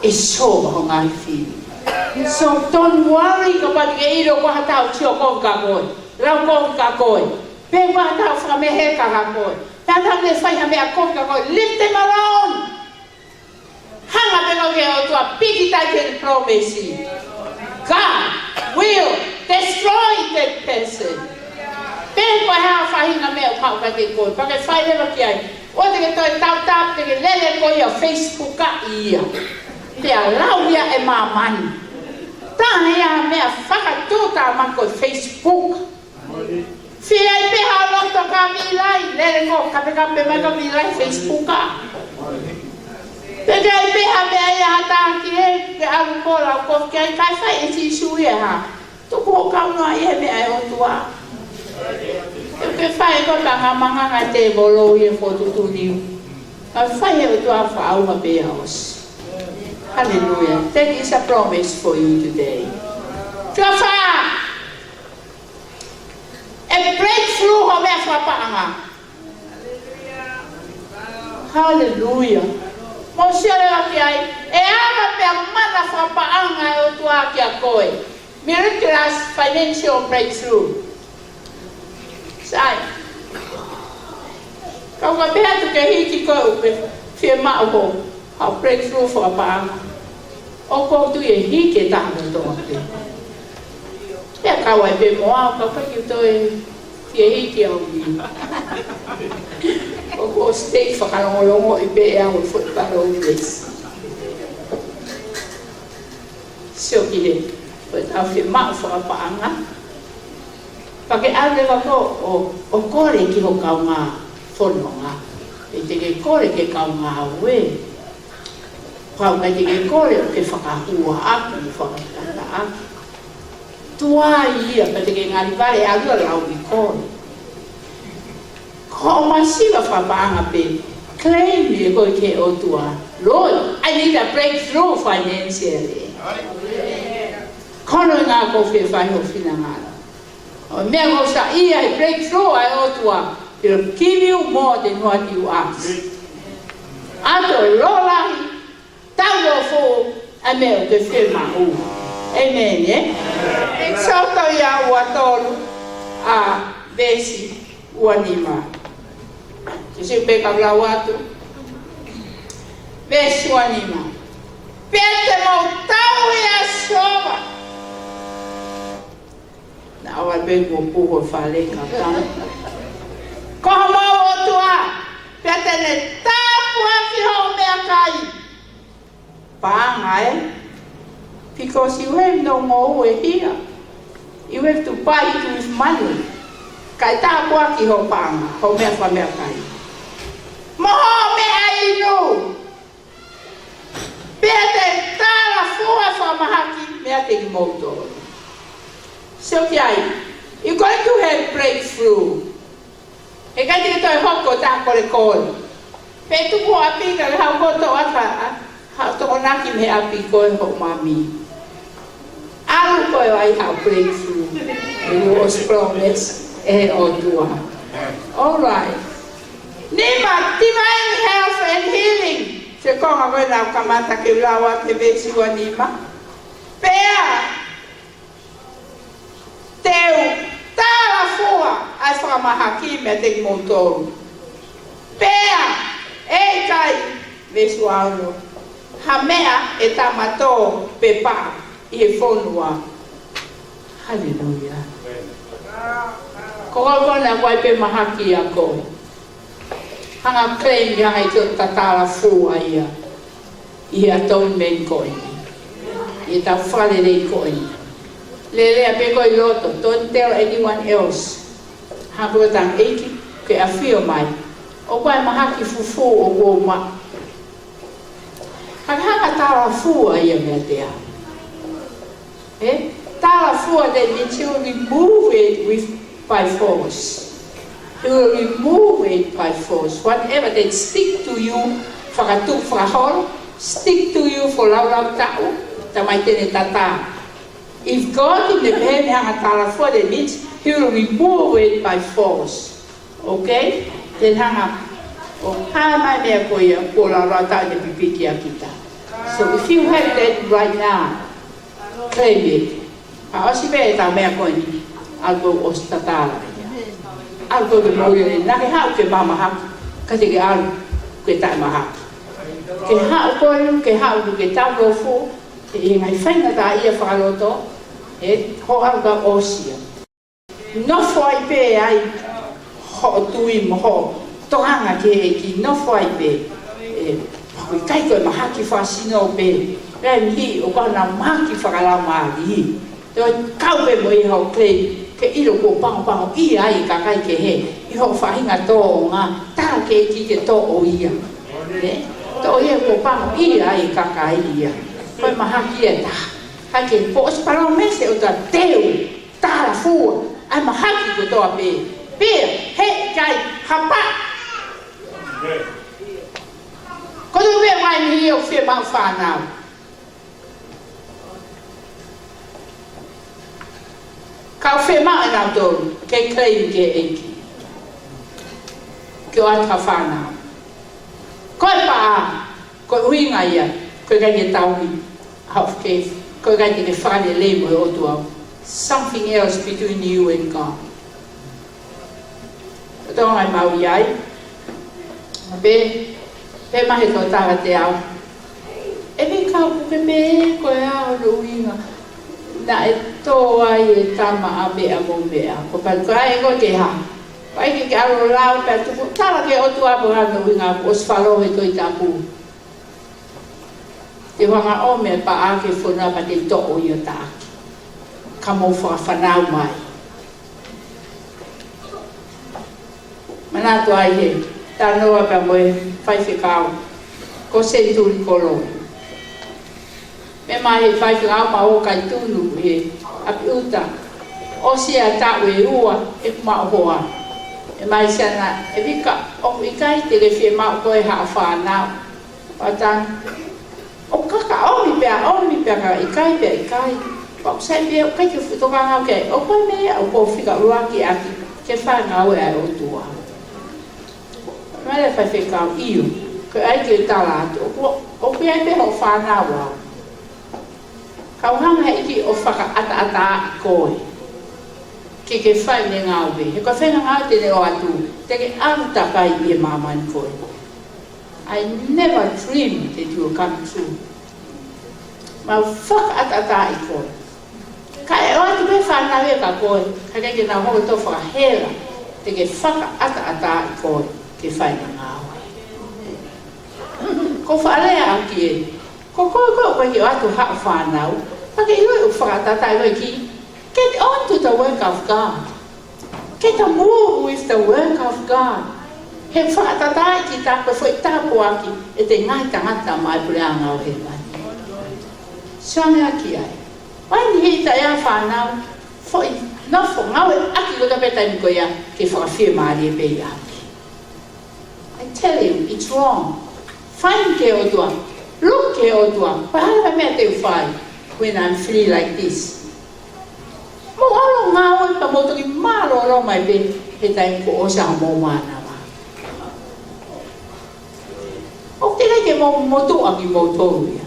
ʻE sōva ho ngaahi fili. So don't worry, kapau te ke ʻilo ko ha taha ʻoku sio kovi kia koe. Lau kovi kia koe. Pe ko ha taha ʻoku fakameheka kia koe. Pe ha taha ʻoku fai ha meʻa kovi kia koe. Leave them alone. Hanga pē koe ki he ʻOtua, piki taʻe ki he promise. God will destroy that person. Pe ko e hā ha faʻahinga meʻa ʻoku haʻu kiate koe, pea ke fai leva ki ai. ʻOua te ke toe tautau, te ke lele koe ia ʻo Facebook ʻaki ia. Pea lau ia ʻe māmani. Taha ia ha meʻa fakatuʻutāmaki ko e Facebook. Fili ai pē ha loto kāvīlai, lele koe ʻo kapekape mai kāvīlai Facebook ʻaki. Pe ke ʻai pē ha meʻa ia ha taha ki he, ke ʻalu koe ʻo lau kovi ki ai, kae fai ʻe Sīsū ia ha. Tuku hoʻo kau noa ʻi he meʻa ʻa e ʻOtua. ʻOku ke fai ʻe koe ka ngamanganga tēvolo ʻi he fokotuʻutuʻuni. Ka fai ʻe he ʻOtua fakaʻauha pē ia ʻosi. Hallelujah. That is a promise for you today. Tuʻa fā. A breakthrough hoʻo meʻa fakapaʻanga. Hallelujah. Mou sio leva ki ai, ʻe ʻi ai pē mana fakapaʻanga ʻa e ʻOtua kia koe. Miraculous financial breakthrough. Sai. Kau ka pehē atu ke hiki koe ʻoku ke fiemaʻu hoʻo breakthrough fakapaʻanga. ʻOku ou tui ʻe hiki ʻe taha mo toa pē. Pea kau ai pē mo au, ka ʻoku ʻikai ke toe fie hiki au ni. ʻOku ou stay fakalongolongoʻi pē ʻe au e foʻi palo ʻo Mesi. Sio ki he, ko e tau fiemaʻu fakapaʻanga. Pea ke ʻalu leva koe ʻo, ʻo kole ki ho kaungā fononga. ʻE te ke kole ki he kaungā ue. Pau ʻikai te ke kole ʻo ke fakahua ʻaki, fakatata ʻaki. Tuai ia, pea te ke ngali vale ʻalu ʻo lau ʻi koe. Ko hoʻo masiva fakapaʻanga pē, claim ʻe koe ki he ʻOtua. Lord, I need a breakthrough financially. Ko hono ʻuhinga ʻoku ou fie fai ho finangalo. ʻO meʻa ʻoku saiʻia he breakthrough ʻa e ʻOtua. He'll give you more than what you ask. ʻAto lōlahi, taulōfuʻu ʻa e meʻa ʻoku ke fiemaʻu. ʻĒmeni, ē? ʻEkisoto ia ua tolu, ʻa veesi ua nima. Sisi pē ka lau atu. Veesi ua nima. Pea te mou tauhi ʻa Sihova. Naʻa ʻoua pē kuo puho fale ka ka. Ko homou ʻOtua, pea te ne tāpuaki hoʻo meʻakai. Paʻanga ē. Because you have no ngoue here. You have to buy it with money. Kae tāpuaki hoʻo paʻanga, hoʻo meʻa fakameʻakai. Mo hoʻo meʻainu. Pea te talafua fakamahaki meiate kimoutolu. Sio ki ai, you're going to have breakthrough. Heʻikai te ke toe hoko ʻo tā kolekole. Pe tuku ʻapi ka ke haʻu koe ʻo toʻo ʻa e, haʻu tokonaki mei he ʻapi ko ē hoʻo mami. ʻAlu koe ʻo ʻai haʻo breakthrough. It was promised ʻe he ʻOtua. All right. Nima, divine health and healing. Ko e konga ko ē naʻa ku kamata ke lau ʻaki he veesi ua nima. Pea te u talafua ʻa e fakamahaki meiate kimoutolu. Pea ʻe ʻikai, veesi ua ono, ha meʻa ʻe tamatō pe paʻa ʻi he fonua. Haleluia. Ko koe ko ena ʻoku ʻi ai pē mahaki ʻia koe. Hanga claim, hanga ʻo tatala fua ia ʻi he atonement ko eni. ʻI he tau fakalelei ko eni. Lelea pē koe ʻi loto, don't tell anyone else. Hanga pē ʻo tala ʻEiki, ke ʻafio mai. ʻOku ʻi ai mahaki fufū ʻoku ou maʻu. Hanga, hanga tala fua ia meiate au. Eh? Tala fua, that means he will remove it with, by force. He will remove it by force. Whatever that stick to you, fakatuʻu fakaholo, stick to you for laulau taʻu, talamai te ne tatā. If God in the heaven hanga tala fua, that means he will remove it by force. Okay? Then hanga ʻo hae mai meʻa ko ia, kuo laulau taʻu ne pipiki ʻa kita. So if you have that right now, claim it. ʻA ʻosi pē ʻetau meʻa ko eni, ʻalu ʻo ʻosi tatala ia. ʻAlu koe ke moʻui lelei, naʻa ke haʻu ke mamahaki, ka te ke ʻalu ke taʻemahaki. Ke haʻu koe, ke haʻu ke tau lofu, ʻi he ngaahi faingataʻaʻia fakaloto, ē, hoʻo ʻalu ka ʻosi ia. Nofo ai pē ai hoʻo tui mo hoʻo tokanga ki he ʻEiki, nofo ai pē. ʻE, ʻoku ʻikai ko e mahaki fakasino pē. Pea ʻi he ʻoku ʻi ai e mahaki fakalaumālie. Te ke kau pē mo ia ʻo claim, ke ʻilo kuo pangopangoʻia ai e kakai kehe ʻi hoʻo faʻahinga tōʻonga, tala ki he ʻEiki ke toʻo ia. Ē? Toʻo ia kuo pangoʻia ai e kakai ia. Ko e mahaki ʻe taha. Ka ke pō ʻosi palōmesi ʻo ta teu, tala fua, ʻai mahaki kotoa pē. Pea, heʻikai, hapa. Ko e tuʻu pē mai ni ʻoku fiemaʻu fānau. Ka ʻoku fiemaʻu ʻe nautolu ke claim ki he ʻEiki ke ʻoatu ha fānau. Ko e paʻa, ko e ʻuhinga ia, ko e ʻikai ke tauhi, hau ke, ko e ʻikai ke ke fakalelei mo e ʻOtua. Something else between you and God. Ko e tōʻonga ʻemau ʻi ai. Pea, pea mai he tō tala te au. ʻE mei ka puke me ko e ʻa hono ʻuhinga. Naʻe tō ai e tama ʻa meʻa mo meʻa. Ko pau ko ai ko ke ha. Ko ai ke ke ʻalu ʻo lau pea tuku tala ki he ʻOtua pe ko e hā hono ʻuhinga kuo ʻosi falo he Tohi Tapu. Te u hanga ʻo ʻomi e paʻa ke fonu pea te toʻo ʻi ho taʻaki. Ka mou fakafānau mai. Manatu ai he talanoa pea mo e faifekau ko Senituli Kolo. Meʻa mai he faifekau ma o kai tunu he ʻapi ʻuta. ʻOsi ʻa e taʻu ʻe ua ʻeku maʻu hoa. ʻE mai siana ʻe Vika ʻoku ʻikai te ke fiemaʻu koe ha fānau. Pea ta, ʻoku ka ka ʻomi pea, ʻomi pea ka ʻikai pea ʻikai. Pea ʻoku sai pē ʻoku ʻikai ke fuʻu tokanga ke, ʻoku ʻi ai e meʻa ʻoku ou fika ʻuluaki ʻaki, ke fai e ngāue ʻa e ʻOtua. Mai le faifekau ʻio, ko e ʻai ke tala atu, ʻoku, ʻoku ʻi ai pē hoʻo fānau au. Ka u hanga he ʻEiki ʻo fakaʻataʻataaʻi koe. Ke ke fai ʻene ngāue. He ko e faʻahinga ngāue te ne ʻoatu, te ke ʻalu takai ʻi he māmani ko ē. I never dream that it will come true. Mau fakaʻataʻataaʻi koe. Ka ʻe ʻoatu pē fānau ia kia koe, ka ʻikai ke nau hoko ʻo fakahela, te ke fakaʻataʻataaʻi koe, ke fai ʻene ngāue. Ko e fakalea ʻaki ē, ko koe ko ē ʻoku ʻikai ke ʻoatu haʻo fānau, ka ke ʻilo ʻoku fakaʻataʻataaʻi koe ki, get on to the work of God. Get a move with the work of God. He fakaʻataʻataaʻi kita ko e foʻi tāpuaki ʻe he ngaahi tangata maʻa e puleʻanga ʻo hēvani. Sio ange ki ai. Mai ni hita ia fānau, foʻi nofo ngāueʻaki kotoa pē taimi ko ia ke fakafiemālie pē ʻi ʻapi. I tell you, it's wrong. Find ki he ʻOtua. Look ki he ʻOtua. Ko e hā e meʻa te u fai when I'm free like this? Mou ʻalu ʻo ngāue pea mou toki mālōlō mai pē he taimi kuo ʻosi hoʻomou mānava. ʻOku teʻeki ke mou motuʻa kimoutolu ia.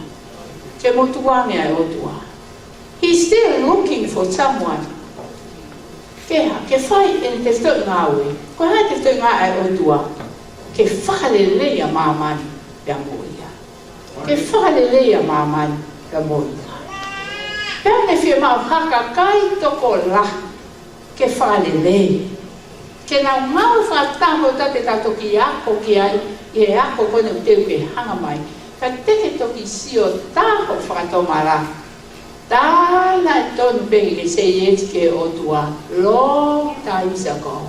Ke mou tukuange ʻa e ʻOtua. He's still looking for someone. Ke hā, ke fai ʻene tefitoʻi ngāue. Ko e hā e tefitoʻi ngāue ʻa e ʻOtua? Ke fakalelei ʻa māmani pea mo ia. Ke fakalelei ʻa māmani pea mo ia. Pea ne fiemaʻu ha kakai tokolahi ke fakalelei. Ke nau ngāue fakataha mo tautolu pea tau toki ako ki ai, ʻi he ako ko eni ʻoku teu ke hanga mai. Ka te ke toki sio tā hoʻo fakatomala. Tā naʻe tonu pē ke ke say yes ki he ʻOtua long times ago.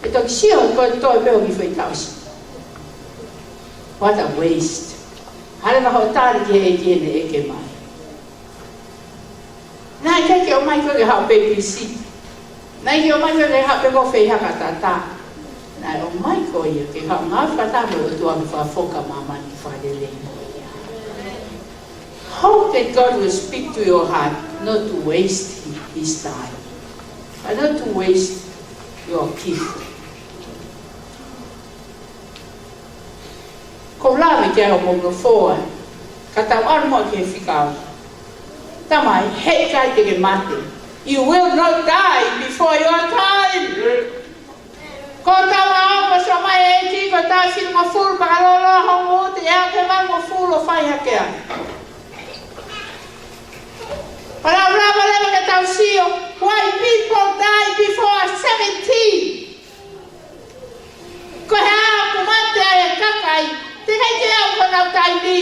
ʻE toki sio ko e toe pē ʻo ki fai tausi. What a waste. Hale ma hoʻo tali ki he ʻEiki ʻene ʻeke mai. Naʻe ʻikai ke ʻomai koe ke haʻu babysit. Naʻe ʻikai ke ʻomai koe ke haʻu pē ko e fehākatata. Naʻe ʻomai koe ia ke haʻu ngāue fakataha mo e ʻOtua ke fakafoki ʻa māmani ke fakalelei mo ia. Hope that God will speak to your heart, not to waste his time, but not to waste your gift. Ko e lave ki ai ʻo mou nofo ai, ka tau ʻalu muʻa ki he fika ua. Tamai, heʻikai te ke mate. You will not die before your time. Ko e taʻu ʻa e ʻaho ʻoku ʻosi ʻomai ʻe he ʻEiki, ko e taʻu ʻe fitungofulu, pea ka lōloa hoʻo ngutu, ʻe aʻu ki he valungofulu ʻo fai hake ai. Pea ʻoku lava leva ke tau sio, why people die before seventy. Ko e hā ʻoku mate ai e kakai, teʻeki ke aʻu ki honau taimi.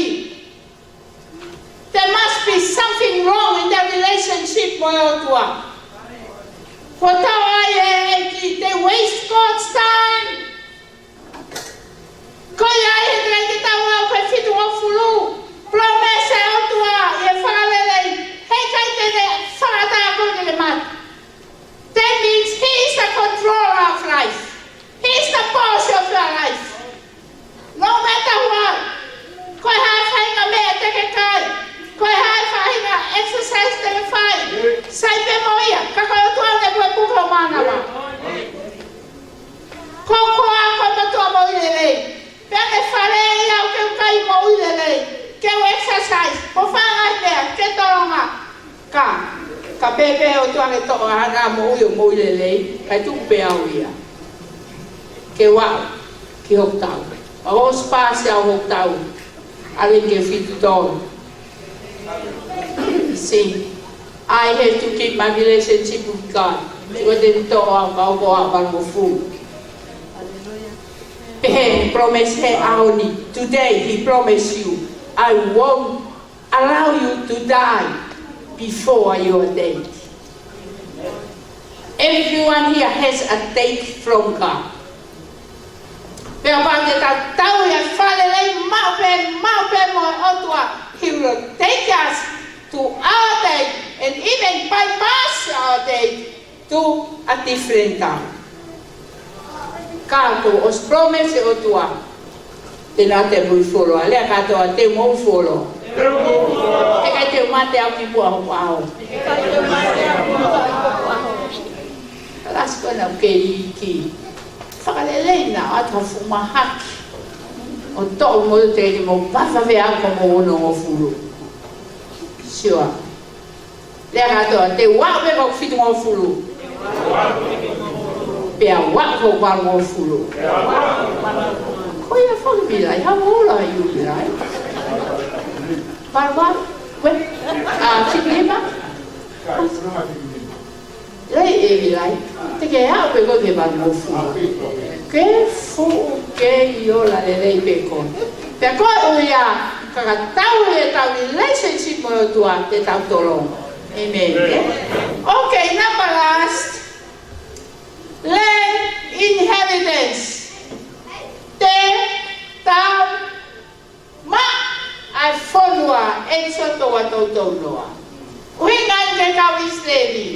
There must be something wrong in their relationship mo e ʻOtua. Ko e taʻu ʻa e ʻEiki, they waste God's time. Ko ia ai he teʻeki ke tau aʻu ki he fitungofulu, palōmesi ʻa e ʻOtua ʻi he fakalelei. Heʻikai lelei. Pea ke fale ia ʻo ke kai moʻui lelei. Ke u exercise. Ko e fanga meʻa ke tolonga. Ka, ka pehē pē ʻOtua ke toʻo ʻa e moʻui ʻo moʻui lelei. Kae tuku pē au ia. Ke u aʻu ki hoku taʻu. ʻOsi paasi au hoku taʻu. ʻAlu ki he fitu tolu. See, I have to keep my relationship with God. Sio, te ne toʻo au ka u ʻosi valungofulu. Pehē, promise he ʻaho ni. Today, he promised you, "I won't allow you to die before your date." Everyone here has a date from God. Pea kapau te tau tauhi ʻa e fakalelei maʻu pē, maʻu pē mo e ʻOtua, he will take us to our date and even bypass our date to a different time. Ka kuo ʻosi promise ʻOtua, te na te mui folo, lea kātoa te mui folo. He ʻikai te u mate au kimuʻa hoku ʻaho. Kalasi ko ena ʻoku ke iiki. Fakalelei na atu ha fuʻu mahaki. ʻO toʻo mo te ke mo vavave au ko mo onongofulu. Sio. Lea kātoa, te u aʻu pē ko e fitungofulu. Pea u aʻu ko e valungofulu. Ko ia fanga pilai, how old are you, pilai? Valu, valu, ko e, ʻa, fitu nima? Lei e pilai, te ke aʻu pē ko e valungofulu. Ke fuʻu kei ola lelei pē koe. Pea ko e ʻuhinga, ka ka tauhi ʻetau relationship mo e ʻOtua, te tau tolonga. Amen. Okay, number last. Land inheritance. Te tau maʻu ʻa e fonua, ʻEkisoto ua tolu tolu noa. ʻUhinga ia ki he kau ʻIsileli.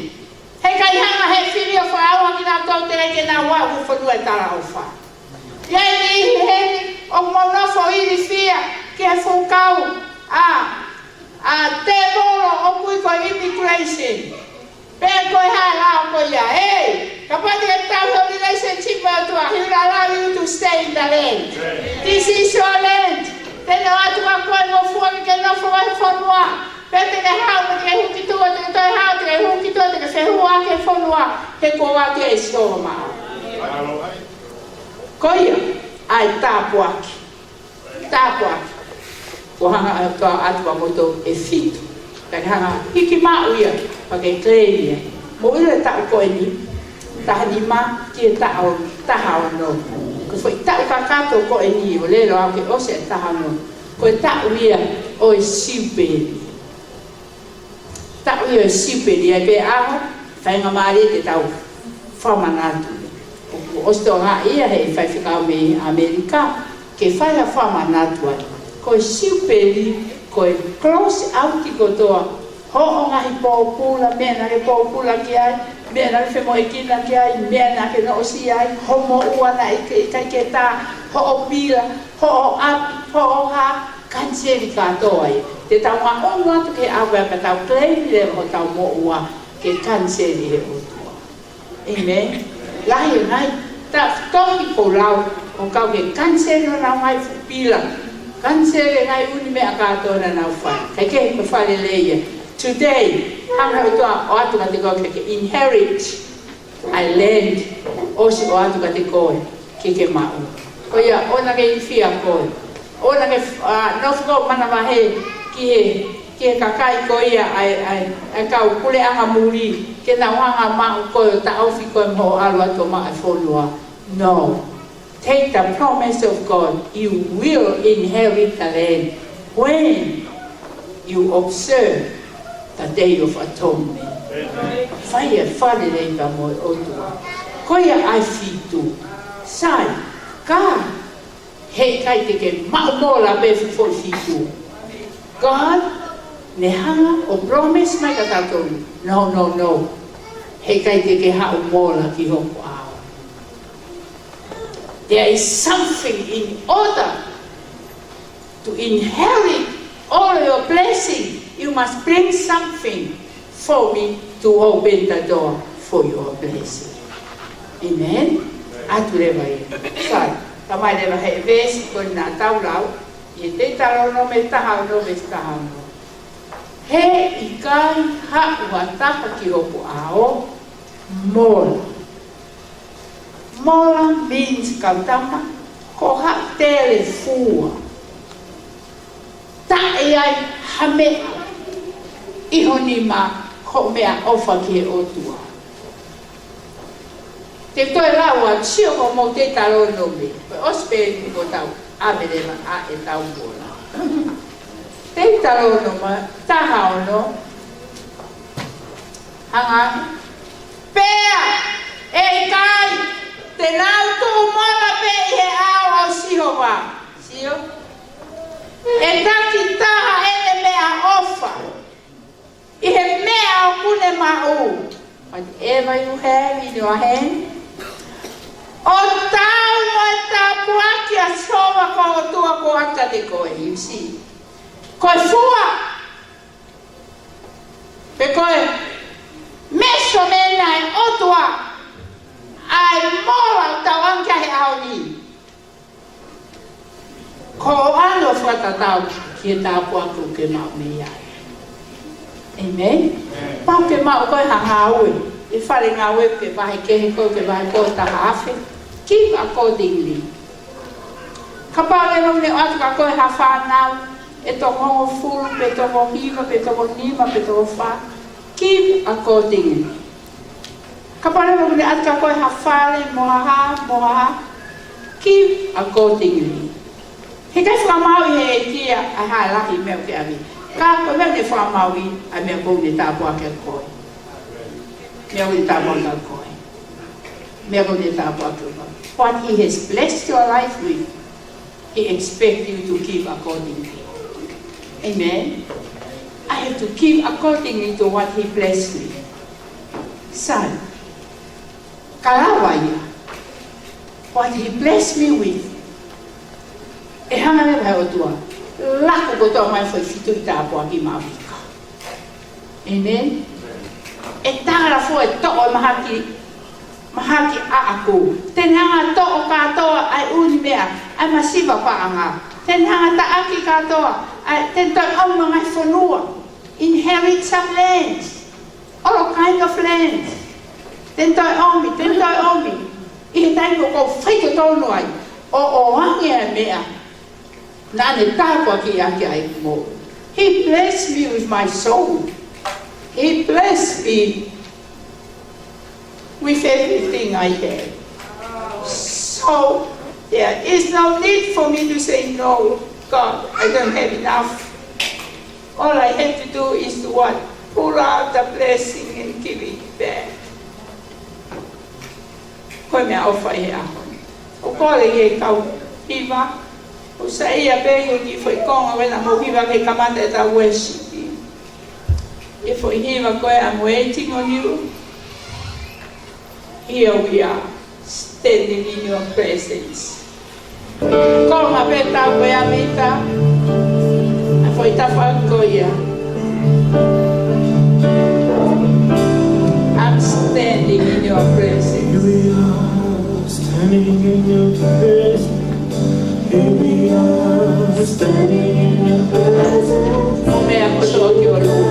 He ʻikai hanga he fili ʻo fakaʻauha kinautolu teʻeki ke nau aʻu ki he fonua ʻo e talaʻofa. ʻI ai e niʻihi heni ʻoku mou nofo ilifia ki he fuʻu kau ʻa, ʻa e tēvolo ʻoku ui ko e immigration. Pea ko e hā e lao ko ia, ē, kapau te ke tauhi ho relationship mo e ʻOtua, he ʻoku lava ʻi he ʻOtua to stay in the land. This is your land. Te ne ʻoatu kia koe e ngofua ke ke nofo he fonua. Pea te ke haʻu, te ke hū ki tuʻa, te ke toe haʻu, te ke hū ki tuʻa, te ke fehuʻi he fonua, he kuo ʻoatu ʻe Sihova maʻau. Ko ia, ʻa e tāpuaki. Tāpuaki. Kuo hanga ʻe he ʻOtua ʻo ʻoatu kia moutolu ʻe fitu. Ka ke hanga hiki maʻu ia, pea ke claim ia. Mou ʻilo e taʻu ko eni, taha nima ki he taʻu taha ono. Ko e foʻi taʻu kakato ko eni, ʻo lele ʻo aʻu ki he ʻosi e taha ono. Ko e taʻu ia ʻo e Siupeli. Taʻu ia ʻo e Siupeli, ʻi ai pē ʻaho, faingamālie te tau fakamanatu. ʻOku ʻosi tokangaʻi ia ʻe he faifekau mei ʻAmelika, ke fai ha fakamanatu ai. Ko e Siupeli, ko e close out kotoa, hoʻo ngaahi pōpula, meʻa naʻa ke pōpula ki ai, meʻa naʻa ke femoʻuekina ki ai, meʻa naʻa ke noʻosi ai, hoʻo moʻua naʻe ʻikai ke tā, hoʻo pila, hoʻo ʻapi, hoʻo hā, kaniseli kātoa ia. Te tau ngaʻunu atu ki he ʻaho pea tau claim leva hotau moʻua ke kaniseli ʻe he ʻOtua. Amen. Lahi e ngaahi, ta toki ko lau, ʻo kau ke kaniseli honau ngaahi fuʻu pila. Kaniseli e ngaahi ʻū meʻa kātoa naʻa nau fai. Kae kehe ko e fakalelei ia. Today, hanga ʻe he ʻOtua ʻo ʻoatu kiate koe ke ke inherit ʻa e land, ʻosi ʻoatu kiate koe ke ke maʻu. Ko ia, ʻoua naʻa ke ilifia koe. ʻOua naʻa ke, ʻa, nofo koe ʻo manavahē ki he, ki he kakai ko ia ʻa e, ʻa e, ʻa e kau puleʻanga muli, ke nau hanga ʻo maʻu koe ʻo taʻofi koe mo ʻalu atu ʻo maʻu e fonua. No. Take the promise of God. You will inherit the land when you observe the Day of Atonement. Fai e fakalelei pea mo e ʻOtua. Ko ia ʻa e fitu. Sai, ka heʻikai te ke maʻu mola pē fuʻu foʻi fitu. God, ne hanga ʻo promise mai kia tautolu. No, no, no. Heʻikai te ke haʻu mola ki hoku ʻao. There is something in order to inherit all your blessing. You must bring something for me to open the door for your blessing. Amen. Atu leva ia. Sai. Talamai leva ʻe he veesi ko ē naʻa tau lau, ʻi he Teutalōnome taha ono veesi taha ono: He ʻikai haʻu ha taha ki hoku ʻao, mola. Mola means kautama, ko ha telefua. Taʻe ʻi ai ha meʻa ʻi ho nima ko e meʻaʻofa ki he ʻOtua. Te u toe lau atu, sio ko hoʻomou Teutalōnome, ko e ʻosi pē eni kuo tau ʻave leva ʻa ʻetau mola. Teutalōnome taha ono, hangē, pea ʻe ʻikai te nau tuʻu mola pē ʻi he ʻao ʻo Sihova. Sio? ʻE takitaha ʻene meʻaʻofa ʻi he meʻa ʻoku ne maʻu. Whatever you have in your hand, ʻo tau mo e tāpuaki ʻa Sihova ko ho ʻOtua kuo ʻatu kiate koe, you see. Ko e fua, pe ko e measurement ʻa e ʻOtua, ʻa e mola ʻoku tau ʻoange ki ai he ʻaho ni. Ko hono fakatatau ki he tāpuaki ʻoku ke maʻu mei ai. ʻĒmeni? Pau ke maʻu koe ha ngāue ʻi he fale ngāue, ke vahe kehe koe, ke vahe koe taha afe. Give accordingly. Kapau leva ʻoku ne ʻoatu kiate koe ha fānau ʻe toko hongofulu, pe toko hiva, pe toko nima, pe toko fā, give accordingly. Kapau leva ʻoku ne ʻatu kiate koe ha fale, mo ha hā, mo ha hā, give accordingly. He ʻikai fakamāuʻi ʻe he ʻEiki ʻa e hā e lahi e meʻa ʻoku ke ʻave. Ka ko e meʻa ʻoku ne fakamāuʻi, ʻa e meʻa ʻoku ne tāpuakiʻi koe. Meʻa ʻoku ne tāpuakiʻi koe. Meʻa ʻoku ne tāpuakiʻi koe. What he has blessed your life with, he expects you to give accordingly. Amen. I have to give accordingly to what he blessed me. Son, ka lava ia, what he blessed me with, ʻe hanga leva ʻe he ʻOtua ʻo laku kotoa mai e foʻi fitu ʻi he tāpuaki maʻa Mika. ʻĒmeni. ʻE tala fua e toʻo e mahaki, mahaki ʻaʻaku. Te ne hanga ʻo toʻo kātoa ʻa e ʻū meʻa, ʻa e masiva paʻanga. Te ne hanga ʻo taʻaki kātoa ʻa e, te ne toe ʻomi e ngaahi fonua. Inherit some lands. All kind of lands. Te ne toe ʻomi, te ne toe ʻomi. ʻI he taimi ʻoku ou faitotonu ai ʻo ʻoange ʻa e meʻa naʻa ne tāpuakiʻi ʻaki ʻeku moʻui. He blessed me with my soul. He blessed me with everything I have. So there is no need for me to say, "No, God, I don't have enough." All I have to do is to what? Pull out the blessing and give it back. Ko e meʻaʻofa ʻi he ʻaho ni. ʻOku ou kole ki he kau hiva, ʻoku saiʻia pē ʻi he kiʻi foʻi konga ko ē naʻa mou hiva ki ai he kamata ʻetau worship. ʻI he foʻi hiva ko ē, "I'm waiting on you. Here we are, standing in your presence." Konga pē ʻetau ko ia, Mika. ʻA e foʻi tafaʻaki ko ia. "I'm standing in your presence." Here we are, standing in your presence. Here we are, standing in your presence. Mo e meʻa kotoa ki ʻolunga.